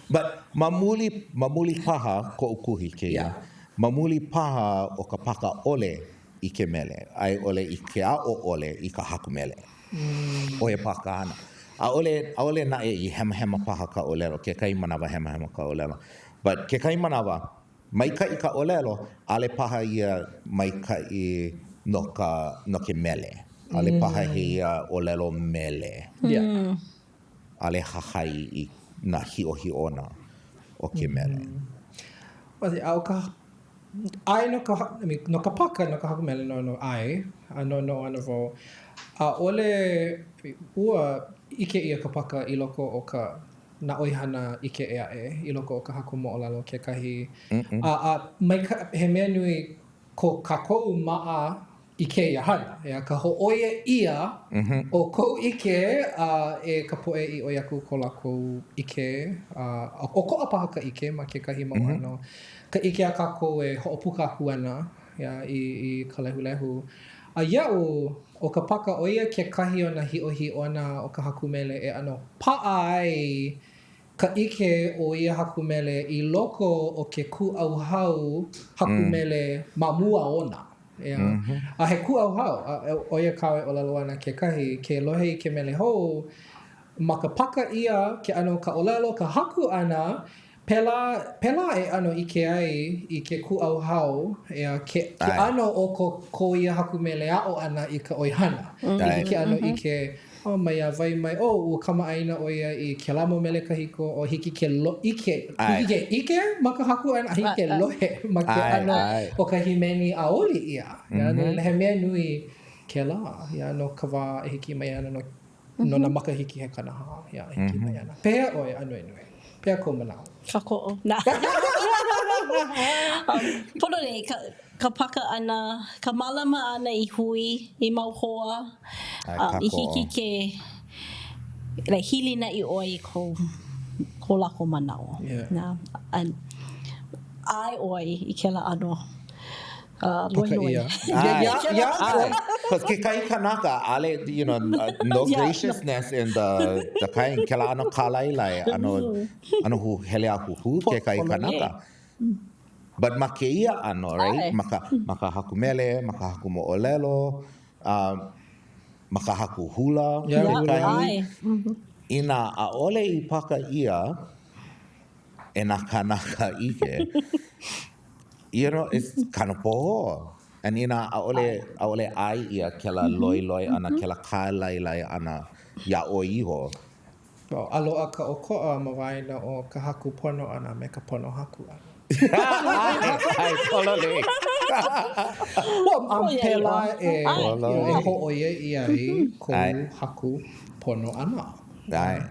but ma muli, ma muli paha koʻu kuhi kēia, yeah. ma muli paha o ka paka ʻole i ke mele, a i ʻole i ke aʻo ʻole i ka haku mele. ʻO ia paha ka hana. ʻAʻole, ʻaʻole naʻe i hemahema paha ka ʻōlelo, kekahi manawa hemahema ka ʻōlelo. But kekahi manawa, maikaʻi ka ʻōlelo, ʻaʻole paha ia maikaʻi no ka, no ke mele. ʻAʻole paha he ia ʻōlelo mele. Yeah. ʻAʻole hahai i nā hiʻohiʻona o ke mele. A ʻo ka ʻae no ka, I mean, no ka paka, no ka haku mele, no, no, ʻae, a noʻonoʻo ana wau, ʻaʻole, ua ʻike ʻia ka paka i loko o ka, nā ʻoihana ʻike ʻē aʻe, i loko o ka haku moʻolelo kekahi. A, a maika, he mea nui ko kākou maʻa i kēia hana, ʻeā, ka hōʻoia ʻia o kou ʻike a e ka poʻe i ʻoi aku ko lākou ʻike, a ʻokoʻa paha ka ʻike ma kekahi mau ʻano, ka ʻike a kākou e hoʻopuka aku ana, ʻeā, i, i ka lehulehu. A iaʻu, ʻo ka paka, ʻo ia kekahi o nā hiʻohiʻona o ka haku mele e ʻano paʻa ai. ka ʻike o ia haku mele i loko o ke kūʻauhau haku mele ma mua ona. ʻEā? A he kūʻauhau, a ʻo ia kāu e ʻōlelo ana kekahi, ke lohe i ke mele hou, ma ka paka ʻia ke ʻano o ka ʻōlelo, ka haku ʻana, pēlā, pēlā e ʻano ʻike ai i ke kūʻauhau, ʻeā, ke, ke ʻano o ko, ko ia haku mele aʻo ʻana i ka ʻoihana. I ke ʻano ʻike, oh, maiā wai mai, oh, ua kamaʻāina ʻo ia i kēlā mau mele kahiko, oh, hiki ke lo, ʻike, hiki ke ʻike ma ka haku ʻana, a hiki ke lohe ma ke ʻano o ka hīmeni a oli ʻia. ʻEā, no laila, he mea nui kēlā, ʻeā, no ka wā e hiki mai ana no no nā makahiki he 40, ʻeā, e hiki mai ana. Pehea ʻoe, Ānuenue? Pehea kou manaʻo? Kākoʻo. Nā. Pololei, ka, ka paka ʻana, ka mālama ʻana i hui, i mau hoa, um, i hiki ke like, hilinaʻi ʻoe i kou, ko lākou manaʻo. Yeah. Nā, and ʻae ʻoe i kēlā ʻano. Paka ʻia. Yeah, yeah, yeah. ʻAe. Cause kekahi kanaka, ʻaʻole, you know, no graciousness in the, the kind, kēlā ʻano kālailai, ʻano, ʻano hu, hele a huhū kekahi kanaka. But ma kēia ʻano, right, ma ka, ma ka haku mele, ma ka haku moʻolelo, um, ma ka haku hula, kekahi, inā ʻaʻole i paka ʻia e nā kānaka ʻike, You know, it's kind of pohō. And inā ʻaʻole, ʻaʻole ʻae ʻia kēlā loiloi ʻana, kēlā kālailai ʻana iā ʻoe iho. Well, a loaʻa ka ʻokoʻa ma waena o ka haku pono ʻana me ka pono haku ʻana. ʻAe, ʻae, pololei. Well, um, pēlā e, you know, e hōʻoia ʻia ai kou haku pono ʻana. ʻAe.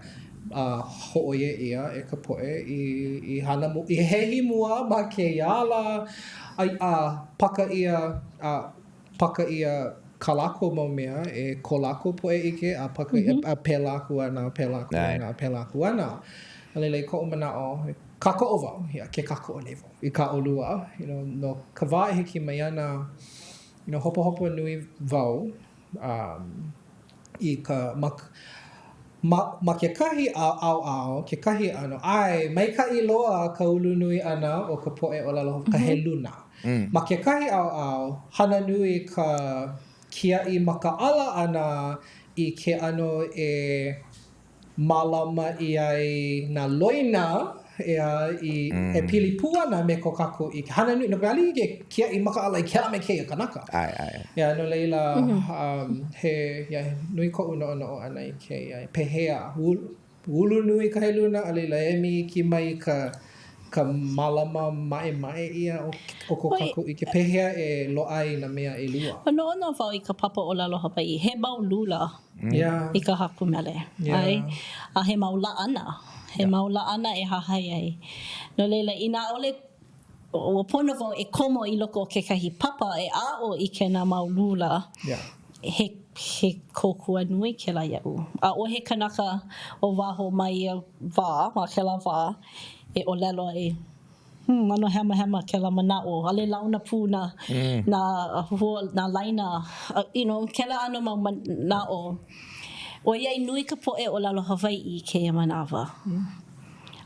A hōʻoia ʻia e ka poʻe i, i hana mu, i hehi mua ma kēia ala, a, a paka ʻia, a paka ʻia kā lākou mau mea e ko lākou poʻe ʻike, a paka ʻia, a pēlā aku ana, pēlā aku ana, pēlā aku ana. A laila, i koʻu manaʻo, kākoʻo wau, yeah, ke kākoʻo nei wau i kā ʻolua, you know, no ka wā e hiki mai ana, you know, hopohopo nui wau, um, i ka, ma, ma, ma kekahi ʻaoʻao, kekahi ʻano, ʻae, maikaʻi loa ka ulu nui ʻana o ka poʻe ʻōlelo, ka heluna. Ma kekahi ʻaoʻao, hana nui ka kiaʻi makaʻala ʻana i ke ʻano e mālama ʻia ai nā loina, ʻeā, i, e pili pū ana me ko kākou ʻike. Hana nui, no ka mea, ʻaʻole hiki ke kiaʻi makaʻala i kēlā me kēia kanaka. ʻAe, ʻae. Yeah, no laila, um, he, yeah, he nui koʻu noʻonoʻo ʻana i kēia. Pehea, ulu nui ka heluna, a laila emi iki mai ka, ka mālama maʻemaʻe ʻia o, o ko kākou ʻike. Pehea e loaʻa ai nā mea ʻelua? Ua noʻonoʻo wau i ka papa ʻōlelo Hawaiʻi, he mau lula. Yeah. I ka haku mele. Yeah. ʻAe. A he mau laʻana. He Yeah. mau laʻana e hahai ai. No laila, inā ʻaʻole, ua pono wau e komo i loko o kekahi papa e aʻo i kēnā mau lula. Yeah. He, he kōkua nui kēlā iaʻu. ʻAʻohe kanaka o waho ma ia wā, ma kēlā wā, e ʻōlelo ai, Hmm, ʻano hemahema kēlā manaʻo, ʻaʻole launa pū nā, nā hua, nā laina, you know, kēlā ʻano mau manaʻo. ʻOiai nui ka poʻe ʻōlelo Hawaiʻi i kēia manawa,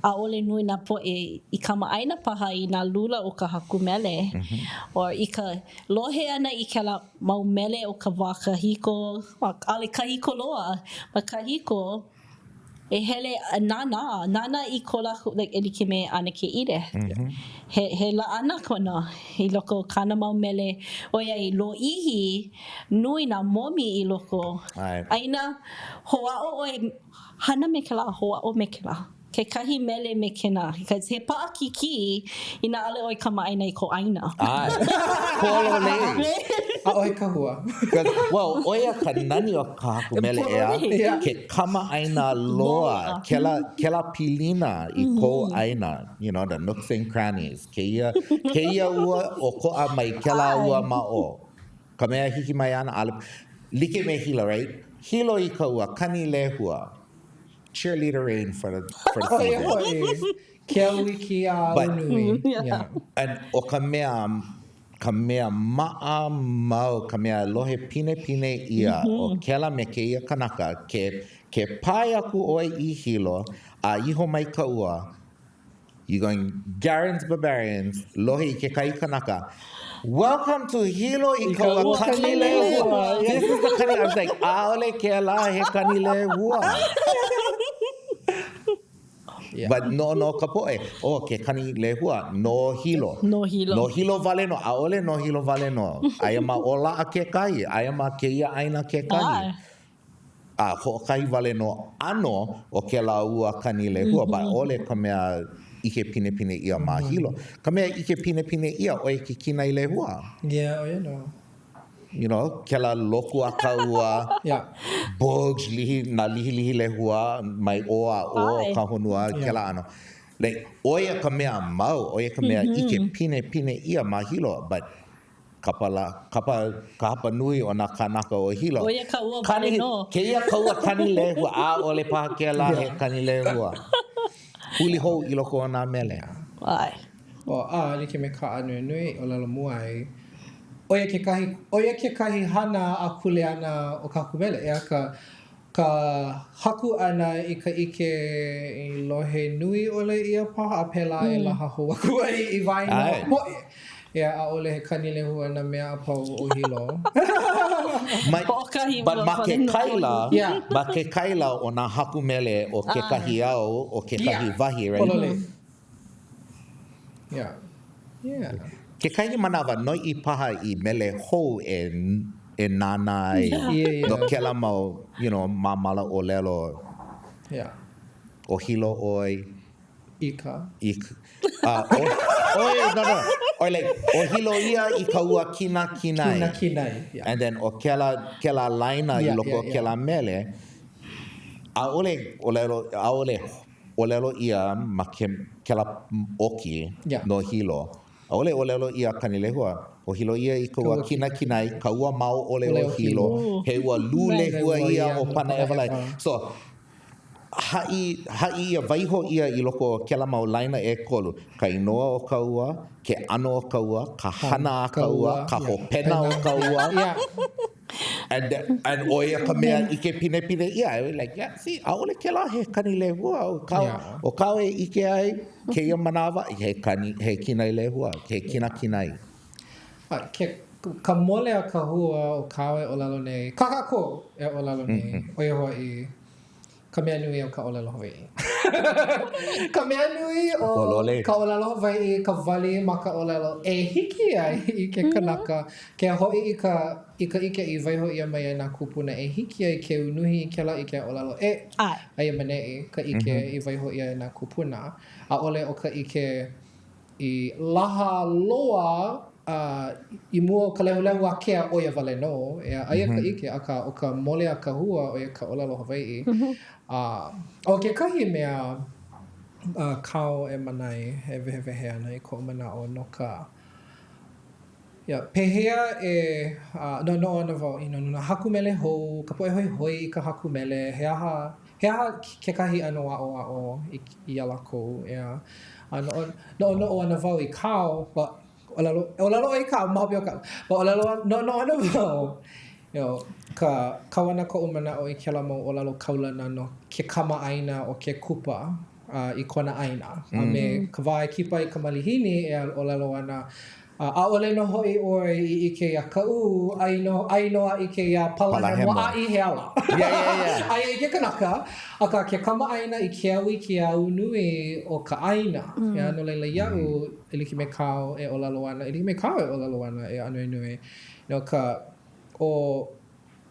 ʻaʻole nui nā poʻe i kamaʻāina paha i nā lula o ka haku mele, or i ka lohe ʻana i kēlā mau mele o ka wā kahiko, ʻaʻole kahiko loa, ma kahiko, E hele a nānā, nānā i ko lākou, like, e like me ʻAnakē Edith. He, he laʻana kona i loko o kāna mau mele, ʻoiai lōʻihi nui nā momi i loko. ʻAe. A inā hoʻāʻo ʻoe, hana me kēlā, hoʻāʻo me kēlā. Kekahi mele me kēnā, because he paʻakikī inā ʻaʻole ʻoe kamaʻāina i ko ʻāina. ʻAe. Pololei. ʻAʻohe kahua. Well, ʻo ia ka nani o ka haku mele, ʻeā? Ke kamaʻāina loa, kēlā, kēlā pilina i kou ʻāina, you know, the nooks and crannies, kēia, kēia ua ʻokoʻa mai kēlā ua ma ʻō. Ka mea hiki mai ana, ʻaʻole, like me Hilo, right? Hilo i ka ua, Kanilehua. Cheerleader rain for the, for the season. ʻO ia hoʻi, ke au iki a au nui. Yeah. And ʻo ka mea, ka mea maʻa mau, ka mea lohe pinepine ʻia o kēlā me kēia kanaka, ke. Ke pae aku ʻoe i Hilo a iho mai ka ua, you going Garens Barbarians, lohe i kekahi kanaka, Welcome to Hilo i ka ua Kanilehua. This is the kani, I was like, ʻaʻole kēlā he Kanilehua. Yeah. But noʻonoʻo ka poʻe, oh, ke kani lehua, no Hilo. No Hilo. No Hilo wale nō, ʻaʻole no Hilo wale nō. Aia ma ʻOlaʻa kekahi, aia ma kēia ʻāina kekahi. Ah. A hoʻokahi wale nō ʻano o kēlā ua kani lehua, but ʻaʻole ka mea ʻike pinepine ʻia ma Hilo. Ka mea ʻike pinepine ʻia, ʻo ia ke kinai lehua. Yeah, ʻo ia nō. You know, kēlā loku a ka ua, yeah. bugs, lihi, nā lihilihi lehua mai ʻō a ʻō o ka honua, kēlā ʻano. Like, ʻo ia ka mea mau, ʻo ia ka mea ʻike pinepine ʻia ma Hilo, but Kapa la, kapa, ka hapa nui o nā kānaka o Hilo. ʻO ia ka ua wale nō. Kēia ka ua kani lehua, ʻaʻole paha kēlā he kani lehua. Huli hou i loko o nā mele. ʻAe. O, a like me kā Ānuenue i ʻōlelo mua ai, ʻo ia kekahi, ʻo ia kekahi hana a kuleana o ka haku mele, ʻeā, ka, ka haku ʻana i ka ʻike i lohe nui ʻole ʻia paha a pēlā e laha hou aku ai i waena o ka poʻe. ʻEā, ʻaʻole he kani lehua nā mea a pau o Hilo. Hoʻokahi But ma ke kaila, ma ke kaila o nā haku mele o kekahi au, o kekahi wahi, right? Pololei. Yeah. Yeah. Kekahi manawa, noiʻi paha i mele hou e e nānā ai yeah. Yeah, yeah. no kēlā mau, you know, māmala ʻōlelo. Yeah. ʻO Hilo ʻoe. I ka. I ka. Uh, ʻo, ʻoe, no, no. Or like, ʻo Hilo ia i ka ua kinakinai. Kinakinai, yeah. And then ʻo kēlā, kēlā laina yeah, i loko yeah, o kēlā mele, ʻaʻole ʻōlelo, ʻaʻole ʻōlelo ʻia ma ke, kēlā ʻoki yeah. no Hilo. ʻAʻole ʻōlelo ʻia Kanilehua. ʻO Hilo ia i ka ua kinakinai, ka ua mao ʻole o Hilo, he ua lū lehua ia o Panaʻewa lā. So, haʻi, haʻi ʻia, waiho ʻia i loko o kēlā mau laina ʻekolu, ka inoa o ka ua, ke ʻano o ka ua, ka hana a ka ua, ka hopena o ka ua. And, and ʻo ia ka mea ʻike pinepine ʻia. I was like, yeah, see, ʻaʻole kēlā he kani lehua. ʻO kāu, Yeah. ʻo kāu e ʻike ai kēia manawa, he kani, he kinai lehua, he kinakinai. A ke, ka mole a ka hua o kāu e ʻōlelo nei, kā kākou e ʻōlelo nei, ʻo ia hoʻi, Ka mea nui o ka ʻōlelo Hawaiʻi. Ka mea nui o ka ʻōlelo Hawaiʻi, ka wali ma ka ʻōlelo e hiki ai i ke kanaka ke hoʻi i ka i ka ʻike i waiho ʻia mai e nā kūpuna e hiki ai ke unuhi i kēlā ʻike a ʻōlelo e aia maneʻi ka ʻike i waiho ʻia e nā kūpuna. ʻAʻole ʻo ka ʻike I laha loa a i mua o ka lehulehu ākea ʻo ia wale nō, ʻeā, aia ka ʻike, akā ʻo ka mole a ka hua ʻo ia ka ʻōlelo Hawaiʻi. A ʻo kekahi mea kāu e Manai e wehewehe ana i koʻu manaʻo no ka, yeah, pehea e noʻonoʻo ana wau you know, no nā haku mele hou, ka poʻe hoihoi i ka haku mele, he aha He aha kekahi ʻano aʻoaʻo iā lākou, ʻeā? A noʻonoʻo ana wau i kāu, ʻōlelo, ʻōlelo ʻoe i kāu ma hope o kaʻu, but ʻōlelo, noʻonoʻo ana wau, you know, ka, kau ana koʻu manaʻo i kēlā mau ʻōlelo kaulana no ke kamaʻāina o ke kupa uh, i kona ʻāina. A me ka wā e kipa i ka malihini e ʻōlelo ana, A ʻaʻole nō hoʻi ʻoe i ʻike iā Kaʻū, ai nō, ai nō a ʻike iā Palahemo a i hea lā. Yeah, yeah, yeah. Aia i ke kanaka, akā ke kamaʻāina i ke au i ke au nui o ka ʻāina. Mm. Yeah, no laila iaʻu, e like me kāu e ʻōlelo ana, e like me kāu e ʻōlelo ana e Ānuenue, no ka, ʻo,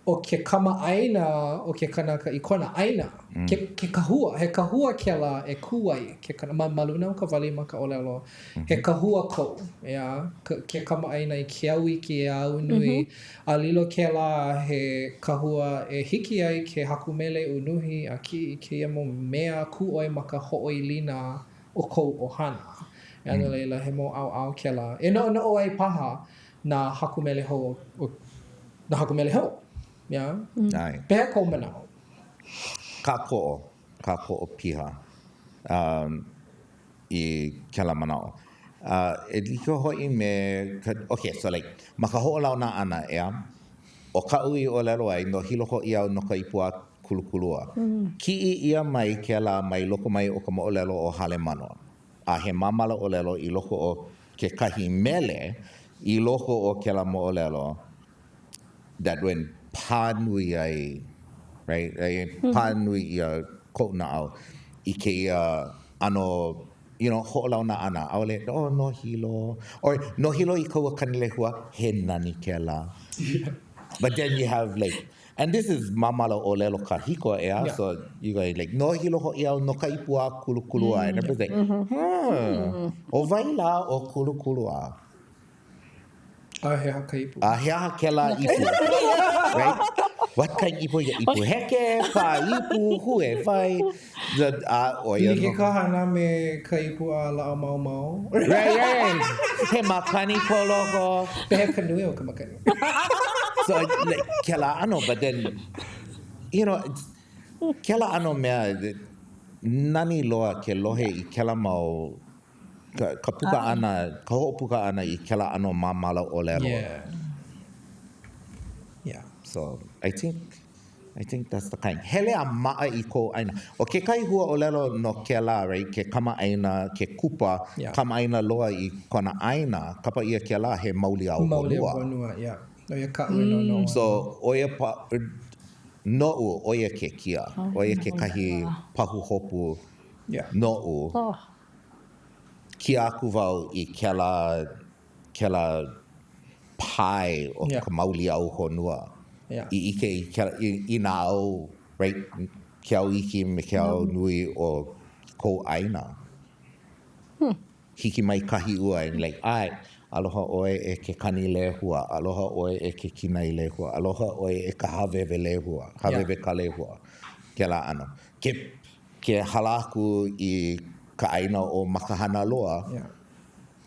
ʻo ke kamaʻāina o ke kanaka i kona ʻāina, mm. ke, ke kahua, he kahua kēlā e kū ai ke kanaka, ma, ma luna o ka wali ma ka ʻōlelo, mm -hmm. he kahua kou, ʻeā, ke kamaʻāina i ke au i ke au nui, mm -hmm. a lilo kēlā he kahua e hiki ai ke haku mele unuhi a kiʻi i kēia mau mea kū ʻoe ma ka hoʻoilina o kou ʻohana. ʻEā, no mm. laila, he mau ʻaoʻao kēlā. E noʻonoʻo ai paha nā haku mele hou o, nā haku mele hou. Yeah? ʻAe. Pehea kou manaʻo? Kākoʻo, kākoʻo piha um, i kēlā manaʻo. Uh, e like hoʻi me ka, okay, so like, ma ka hoʻolauna ʻana, ʻeā, ʻo kaʻu i ʻōlelo ai, no Hilo hoʻi au no ka ipu a. Kulukulua. Kiʻi ʻia mai kēlā mai loko mai o ka moʻolelo o Halemano. A he māmala ʻōlelo i loko o kekahi mele i loko o kēlā moʻolelo that when pā nui ai, right, pā nui ʻia koʻu naʻau i kēia ʻano, you know, hoʻolauna ʻana, ʻaʻole, oh, no Hilo, or no Hilo i ka ua Kanilehua, he nani kēlā. But then you have like, and this is māmala ʻōlelo kahiko, ʻeā, yeah. so you go like, no Hilo hoʻi au no ka ipu a Kulukulua, and everybody's like, hmm, ʻo wai lā ʻo Kulukulua? A he aha ka ipu? A he aha kēlā ipu? Right? What kind ipu? Ia ipu heke, pā ipu, hue wai. The, a, ʻo ia Like ka hana me ka ipu a Laʻamaomao. Right, right, right. He makani ko loko. Pehea ka nui o ka makani? So, like, kēlā ʻano, but then, you know, kēlā ʻano mea, nani loa ke lohe i kēlā mau ka, ka puka ʻana, ka hoʻopuka ʻana i kēlā ʻano māmala ʻōlelo. Yeah. Yeah. So, I think, I think that's the kind. Hele a maʻa i kou ʻāina. ʻO kekahi hua ʻōlelo no kēlā, right, ke kamaʻāina, ke kupa, Yeah. kamaʻāina loa i kona ʻāina, kapa ʻia kēlā he mauli au Mauli honua. au honua, yeah. ʻO ia kaʻu e noʻonoʻo ana. So, ʻo ia pa, noʻu, ʻo ia ke kia. ʻO ia kekahi pahuhopu Yeah. noʻu. Oh. Kia aku wau i kēlā, kēlā pae o Yeah. ka mauli au honua. Yeah. I ʻike i kēlā, i, i nā au, right, ke au iki me ke au nui o kou ʻāina. Hiki mai kahi ua and like, ʻae, aloha ʻoe e ke kani lehua, aloha ʻoe e ke kinai lehua, aloha ʻoe e ka hawewe lehua, hawewe ka lehua, kēlā ʻano. Ke Ke hala aku i ka ʻāina ʻo Makahanaloa,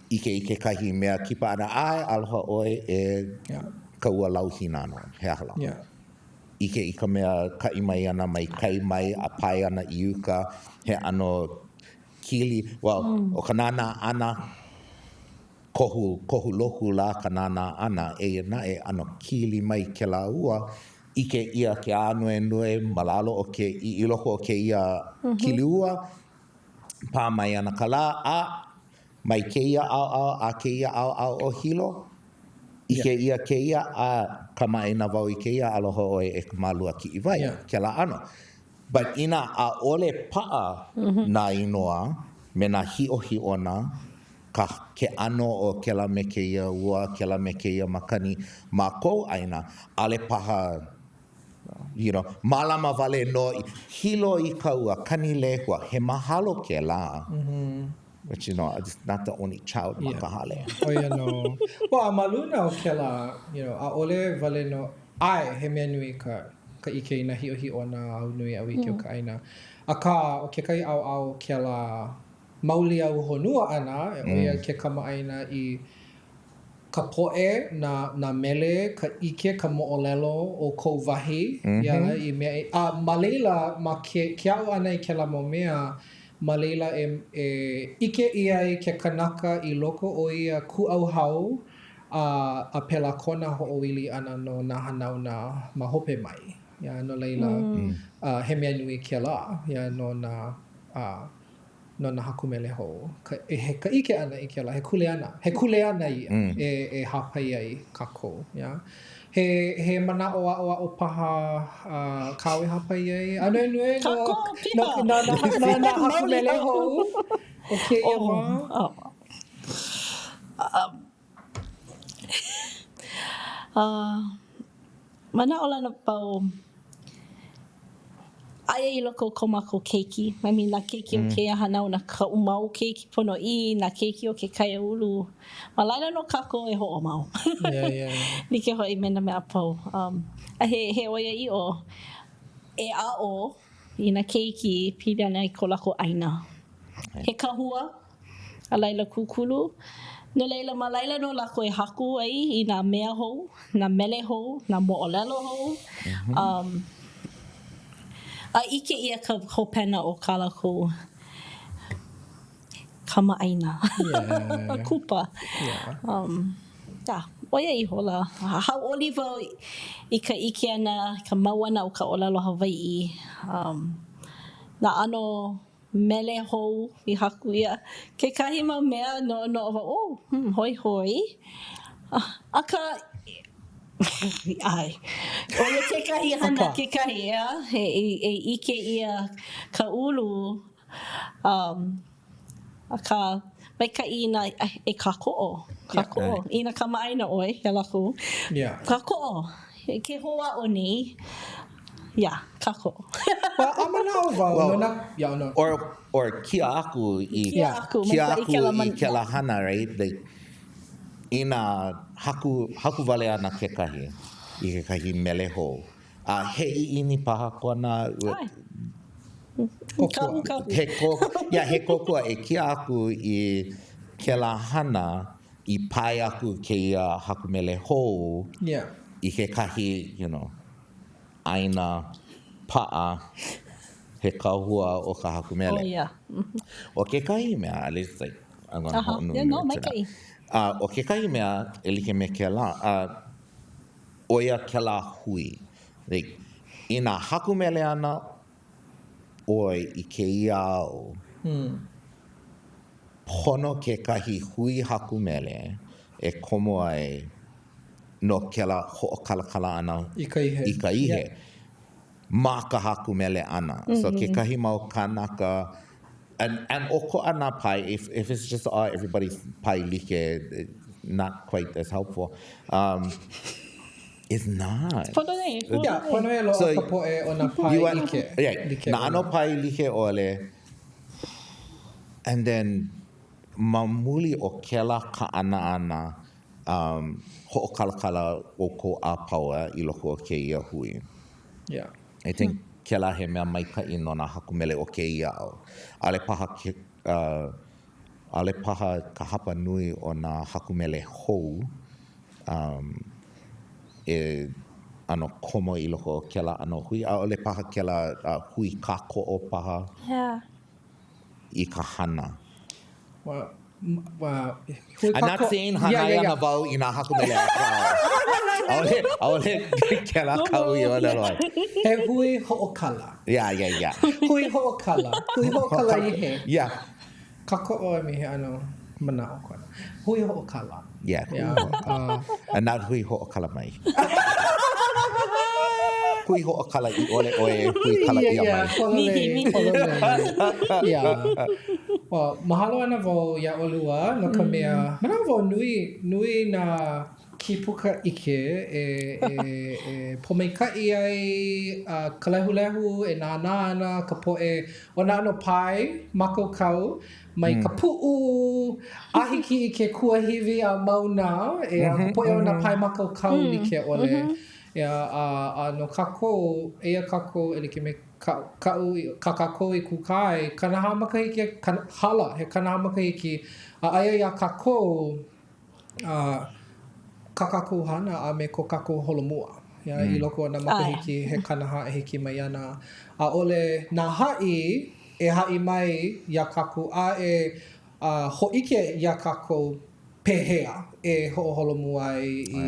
ʻike i kekahi mea kipa ʻana, ʻae, aloha ʻoe e ka ua lau hīnano, he aha lā. ʻIke i ka mea kaʻi mai ana mai kai mai a pae ana i uka, he ʻano kili, well, ʻo ka nānā ʻana, kohu, kohu loku lā ka nānā ʻana, eia naʻe, ʻano kili mai kēlā ua, ʻike ʻia ke ānuenue ma lalo o ke, i loko o kēia kili ua, pā mai ana ka lā, a mai kēia ʻaoʻao a kēia ʻaoʻao o Hilo, ʻike ʻia kēia, a kamaʻāina wau i kēia, aloha ʻoe e ka Māluakiʻiwai, kēlā ʻano. But inā ʻaʻole paʻa nā inoa me nā hiʻohiʻona, ka, ke ʻano o kēlā me kēia ua, kēlā me kēia makani ma kou ʻāina, ʻaʻole paha, you know, mālama wale nō i, Hilo i ka ua, kani lehua, he mahalo kēlā. But you know, I'm just not the only child ma ka hale. ʻO ia nō. Well, a ma luna o kēlā, you know, ʻaʻole wale nō, ʻae, he mea nui ka, ka ʻike i nā hiʻohiʻona au nui au iki o ka ʻāina. Akā, ʻo kekahi ʻaoʻao o kēlā mauli au honua ʻana, ʻo ia ke kamaʻāina i ka poʻe, nā, nā mele, ka ʻike, ka moʻolelo o kou wahi, yeah, i mea e, a ma laila, ma ke, ke aʻo ʻana i kēlā mau mea, ma laila e, e ʻike ʻia ai ke kanaka i loko o ia kūʻauhau, a, a pēlā kona hoʻoili ʻana no nā hanauna ma hope mai. Yeah, no laila, uh, he mea nui kēlā, yeah, no nā, uh, no nā haku mele hou. Ka, he, ka ʻike ʻana i kēlā, he kuleana. He kuleana ia mm. e, e hāpai ai kākou. Yeah? He, he manaʻo aʻoaʻo paha uh, kāu e hāpai ai. Ānuenue no, no, no, no, no, nā haku mele hou o kēia oh, wā. Oh. Um, uh, manaʻolana wau aia i loko o ko mākou keiki, I mean nā keiki o kēia hanauna, kaʻu mau keiki ponoʻī, nā keiki o ke kaiāulu, ma laila nō kākou e hoʻomau. Yeah, yeah. Like hoʻi me nā mea a pau. Um, a he, he ʻoiaʻiʻo, e aʻo i nā keiki pili ana i ko lākou ʻāina. He kahua A laila kūkulu. No laila, ma laila nō lākou e haku ai i nā mea hou, nā mele hou, nā moʻolelo hou. Um, a ʻike ʻia ka hopena o kā lākou kamaʻāina. Yeah. Kupa. Yeah. Um, yeah. ʻO ia ihola. Hauʻoli wau i ka ʻike ʻana, i ka mau ʻana o ka ʻōlelo Hawaiʻi. Um, nā ʻano mele hou i haku ʻia. Kekahi mau mea noʻonoʻo wau, oh, hmm, hoihoi. Akā, ʻae, ʻo ia kekahi hana kekahi, ʻeā, e ʻike ʻia ka ulu, um, akā, maikaʻi inā e kākoʻo, kākoʻo. Inā kamaʻāina ʻoe iā lākou, kākoʻo. Ke hōʻaʻo nei, yeah, kākoʻo. Well, a manaʻo wau, well, no nā, yeah, no. Or, or kia aku i, kia aku, kia aku i kēlā hana, right? Like, inā haku, haku wale ana kekahi i kekahi mele hou, a he ʻiʻini paha kona, ʻAe. Kōkua. He kōkua, yeah, he kōkua e kia aku i kēlā hana i pae aku kēia haku mele hou yeah. i kekahi, you know, ʻāina paʻa he kahua o ka haku mele. Oh, yeah. ʻO kekahi mea, at least like, I'm gonna uh -huh. hoʻonui yeah, no, maikaʻi. Uh, ʻo kekahi mea e like me kēlā, uh, ʻo ia kēlā hui. Like, inā haku mele ana ʻoe i kēia au, pono kekahi hui haku mele e komo ai no kēlā hoʻokalakala ʻana i ka ihe, i ka ihe ma ka haku mele ʻana. So kekahi mau kānaka, and, and ʻokoʻa nā pae, if, if it's just all everybody's pae like, not quite as helpful. Um, it's not. Pono e. Yeah, pono e loaʻa ka poʻe o nā pae like. Yeah, nā ʻano pae like ʻole. And then, ma muli o kēlā kaʻana ʻana, um, hoʻokalakala ʻoukou a pau i loko o kēia hui. Yeah. I think kēlā he mea maikaʻi no nā haku mele o kēia au. ʻAʻole paha ke, uh, ʻaʻole paha ka hapa nui o nā haku mele hou, um, e ʻano komo i loko o kēlā ʻano hui. ʻAʻole paha kēlā uh, hui kākoʻo paha yeah. i ka hana. Well, well, hui I'm not saying hānai yeah, yeah, yeah. ana wau i nā haku mele a pau. ʻAʻole, ʻaʻole kēlā kaʻu i ʻōlelo ai. He hui hoʻokala. Yeah, yeah, yeah. Hui hoʻokala. Hui hoʻokala ihe. Yeah. Kākoʻo I mean, he ʻano manaʻo kona. Hui hoʻokala. Yeah, hui yeah. hoʻokala. Uh, And not hui hoʻokala mai. hui hoʻokala i ʻole ʻoe e hui kala yeah, ʻia yeah, mai. Pololei, pololei. Yeah. Well, mahalo ana wau iā ʻolua no ka mea, manaʻo wau nui, nui nā kīpuka ʻike e, e, e pōmaikaʻi ai uh, ka lehulehu e nānā ana ka poʻe o nā ʻano pae mākaukau mai ka puʻu a hiki i ke kuahiwi a mauna, e ka poʻe o nā pae mākaukau like ʻole. ʻEā, a, a no kākou, eia kākou e like me ka, kaʻu, kā kākou i kūkā ai, 40 makahiki, hala he 40 makahiki, a aia iā kākou, a, kā kākou hana a me ko kākou holomua. ʻEā, i loko o nā makahiki he 40 e hiki mai ana. ʻAʻole na haʻi e haʻi mai iā kākou a e a hōʻike iā kākou pehea e hoʻoholomua ai i,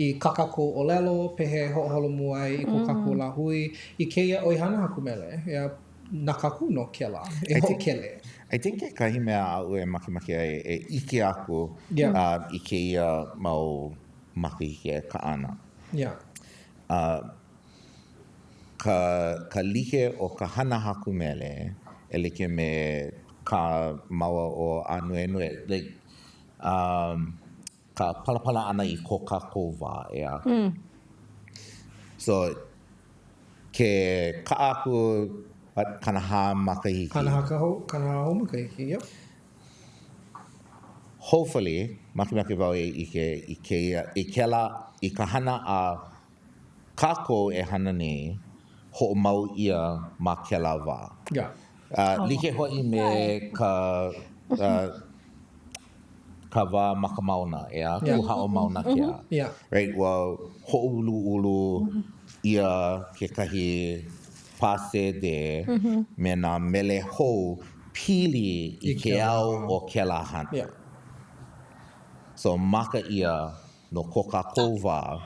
i kā kākou ʻōlelo, pehea e hoʻoholomua ai i ko kākou lāhui, i kēia ʻoihana haku mele. ʻEā, na kākou nō kēlā e hoʻokele. I think kekahi mea aʻu e makemake ai e ʻike aku Yeah. uh, i kēia mau makahiki e kaʻa ana. Yeah. Uh, ka, ka like o ka hana haku mele e like me kā māua ʻo Ānuenue, like, um, ka palapala ʻana i ko kākou wā, ʻeā. Mm. So, ke kaʻa aku 40 makahiki. 40 ka hou, 40 hou makahiki, yep. Hopefully, makemake wau e ʻike i kēia, i kēlā, i ka hana a kākou e hana nei, hoʻomau ʻia ma kēlā wā. Yeah. Uh, like hoʻi me ka, uh, ka wā ma ka mauna, ʻeā, Yeah. Kūhaʻo Mauna Kea. Yeah. Right, ua hoʻouluʻulu ʻia kekahi pā sēdē me nā mele hou pili i ke au o kēlā hana. Yeah. So, maka ʻia. no ko kākou wā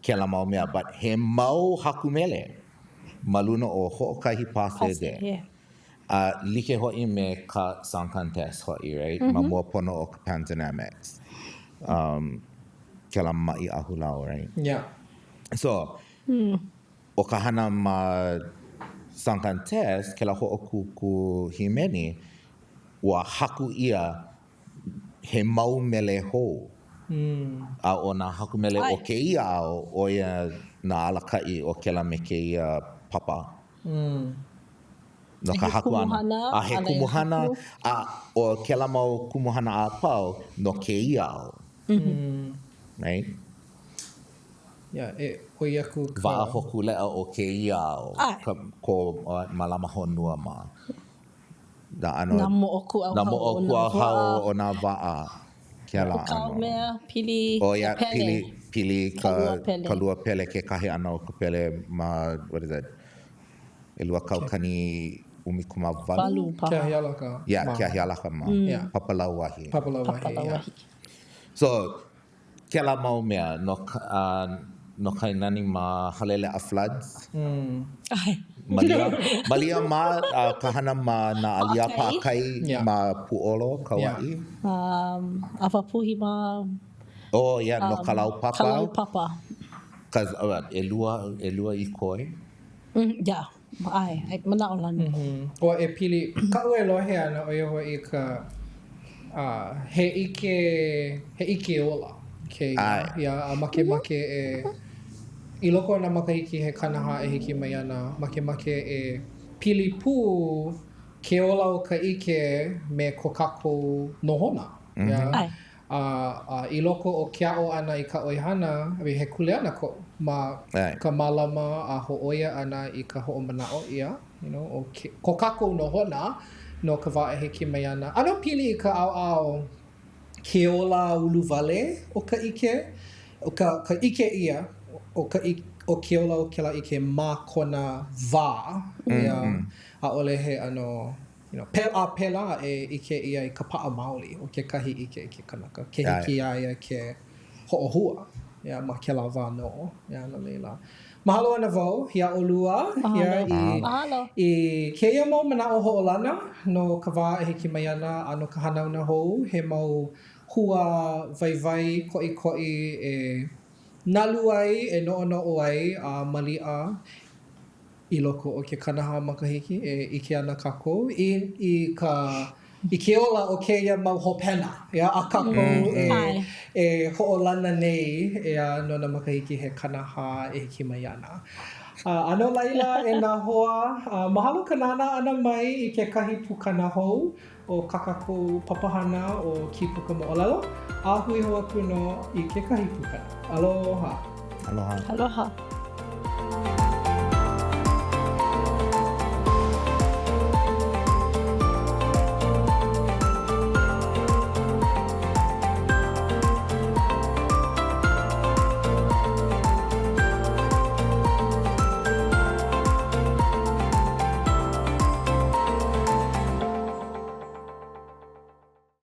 kēlā mau mea, but he mau haku mele ma luna o hoʻokahi pā sēdē. A like hoʻi me ka Song Contest hoʻi, right? Ma mua pono o ka Pandinamics. Um, kēlā maʻi ahulau, right? Yeah. So, ʻo ka hana ma Song Contest, kēlā hoʻokūkū hīmeni, ua haku ʻia he mau mele hou. A ʻo nā haku mele o kēia au, ʻo ia nā alakaʻi o kēlā me kēia papa. No ka haku ʻana. A he kumuhana, a ʻo kēlā mau kumuhana a pau no kēia au. Right? Yeah, e ʻoi aku ka. Waʻa Hōkūleʻa o kēia au, ka, ko Mālama Honua mā. Nā ʻano. Nā moʻokūʻauhau o nā waʻa. Nā moʻokūʻauhau o nā waʻa. Kēlā ʻano. ʻO kāu mea pili ka pele. Pili, pili ka, ka lua pele, kekahi ʻano o ka pele ma, what is that? 2018. Walu paha. Keahialaka. Yeah, Keahialaka ma. Yeah. Papalauahi. Papalauahi, yeah. So, Kēlā mau mea no no Kainani ma Haleleʻa Floods. Malia, malia ma ka hana ma nā aliā paʻakai ma Pūʻolo, Kauaʻi. Um, ʻAwapuhi ma. Oh, yeah, no Kalaupapa. Kalaupapa. Cause, uh, ʻelua, ʻelua i koe. Mm, yeah. ʻAe, ʻae, manaʻolana. Ua e pili, kaʻu e lohe ana ʻo ia hoʻi ka, uh, he ʻike, he ʻike ola kēia. ʻAe. Yeah, a makemake e, i loko o nā makahiki he 40 e hiki mai ana, makemake e pili pū ke ola o ka ʻike me ko kākou nohona. Yeah. ʻAe. A, a i loko o ke aʻo ʻana i ka ʻoihana, he kuleana koʻu ma ka mālama a hōʻoia ʻana i ka hoʻomanaʻo ʻia, you know, o ke, ko kākou nohona no ka wā e hiki mai ana. ʻAno pili i ka ʻaoʻao ke ola uluwale o ka ʻike, o ka, ka ʻike ʻia o ka o ke ola o kēlā ʻike ma kona wā, yeah, ʻaʻole he ʻano You know, pe, a pēlā e ʻike ʻia i ka paʻa maoli o kekahi ʻike i ke kanaka, ke hiki iā ia ke hoʻohua, yeah, ma kēlā wā nō, yeah, no laila. Mahalo ana wau iā ʻolua, yeah, i, Mahalo. i kēia mau manaʻo hoʻolana no ka wā e hiki mai ana a no ka hanauna hou, he mau hua waiwai koʻikoʻi e nalu ai, e noʻonoʻo ai, a maliʻa I loko o ke 40 makahiki e ʻike ana kākou i i ka i ke ola o kēia mau hopena, ʻeā, a kākou e e hoʻolana nei, ʻeā, no nā makahiki he 40 e hiki mai ana. A, a no laila, e nā hoa, a, mahalo ka nānā ʻana mai i kekahi pukana hou o kā kākou papahana ʻo Kīpuka Moʻolelo, a hui hou aku nō i kekahi pukana. Aloha! Aloha. Aloha.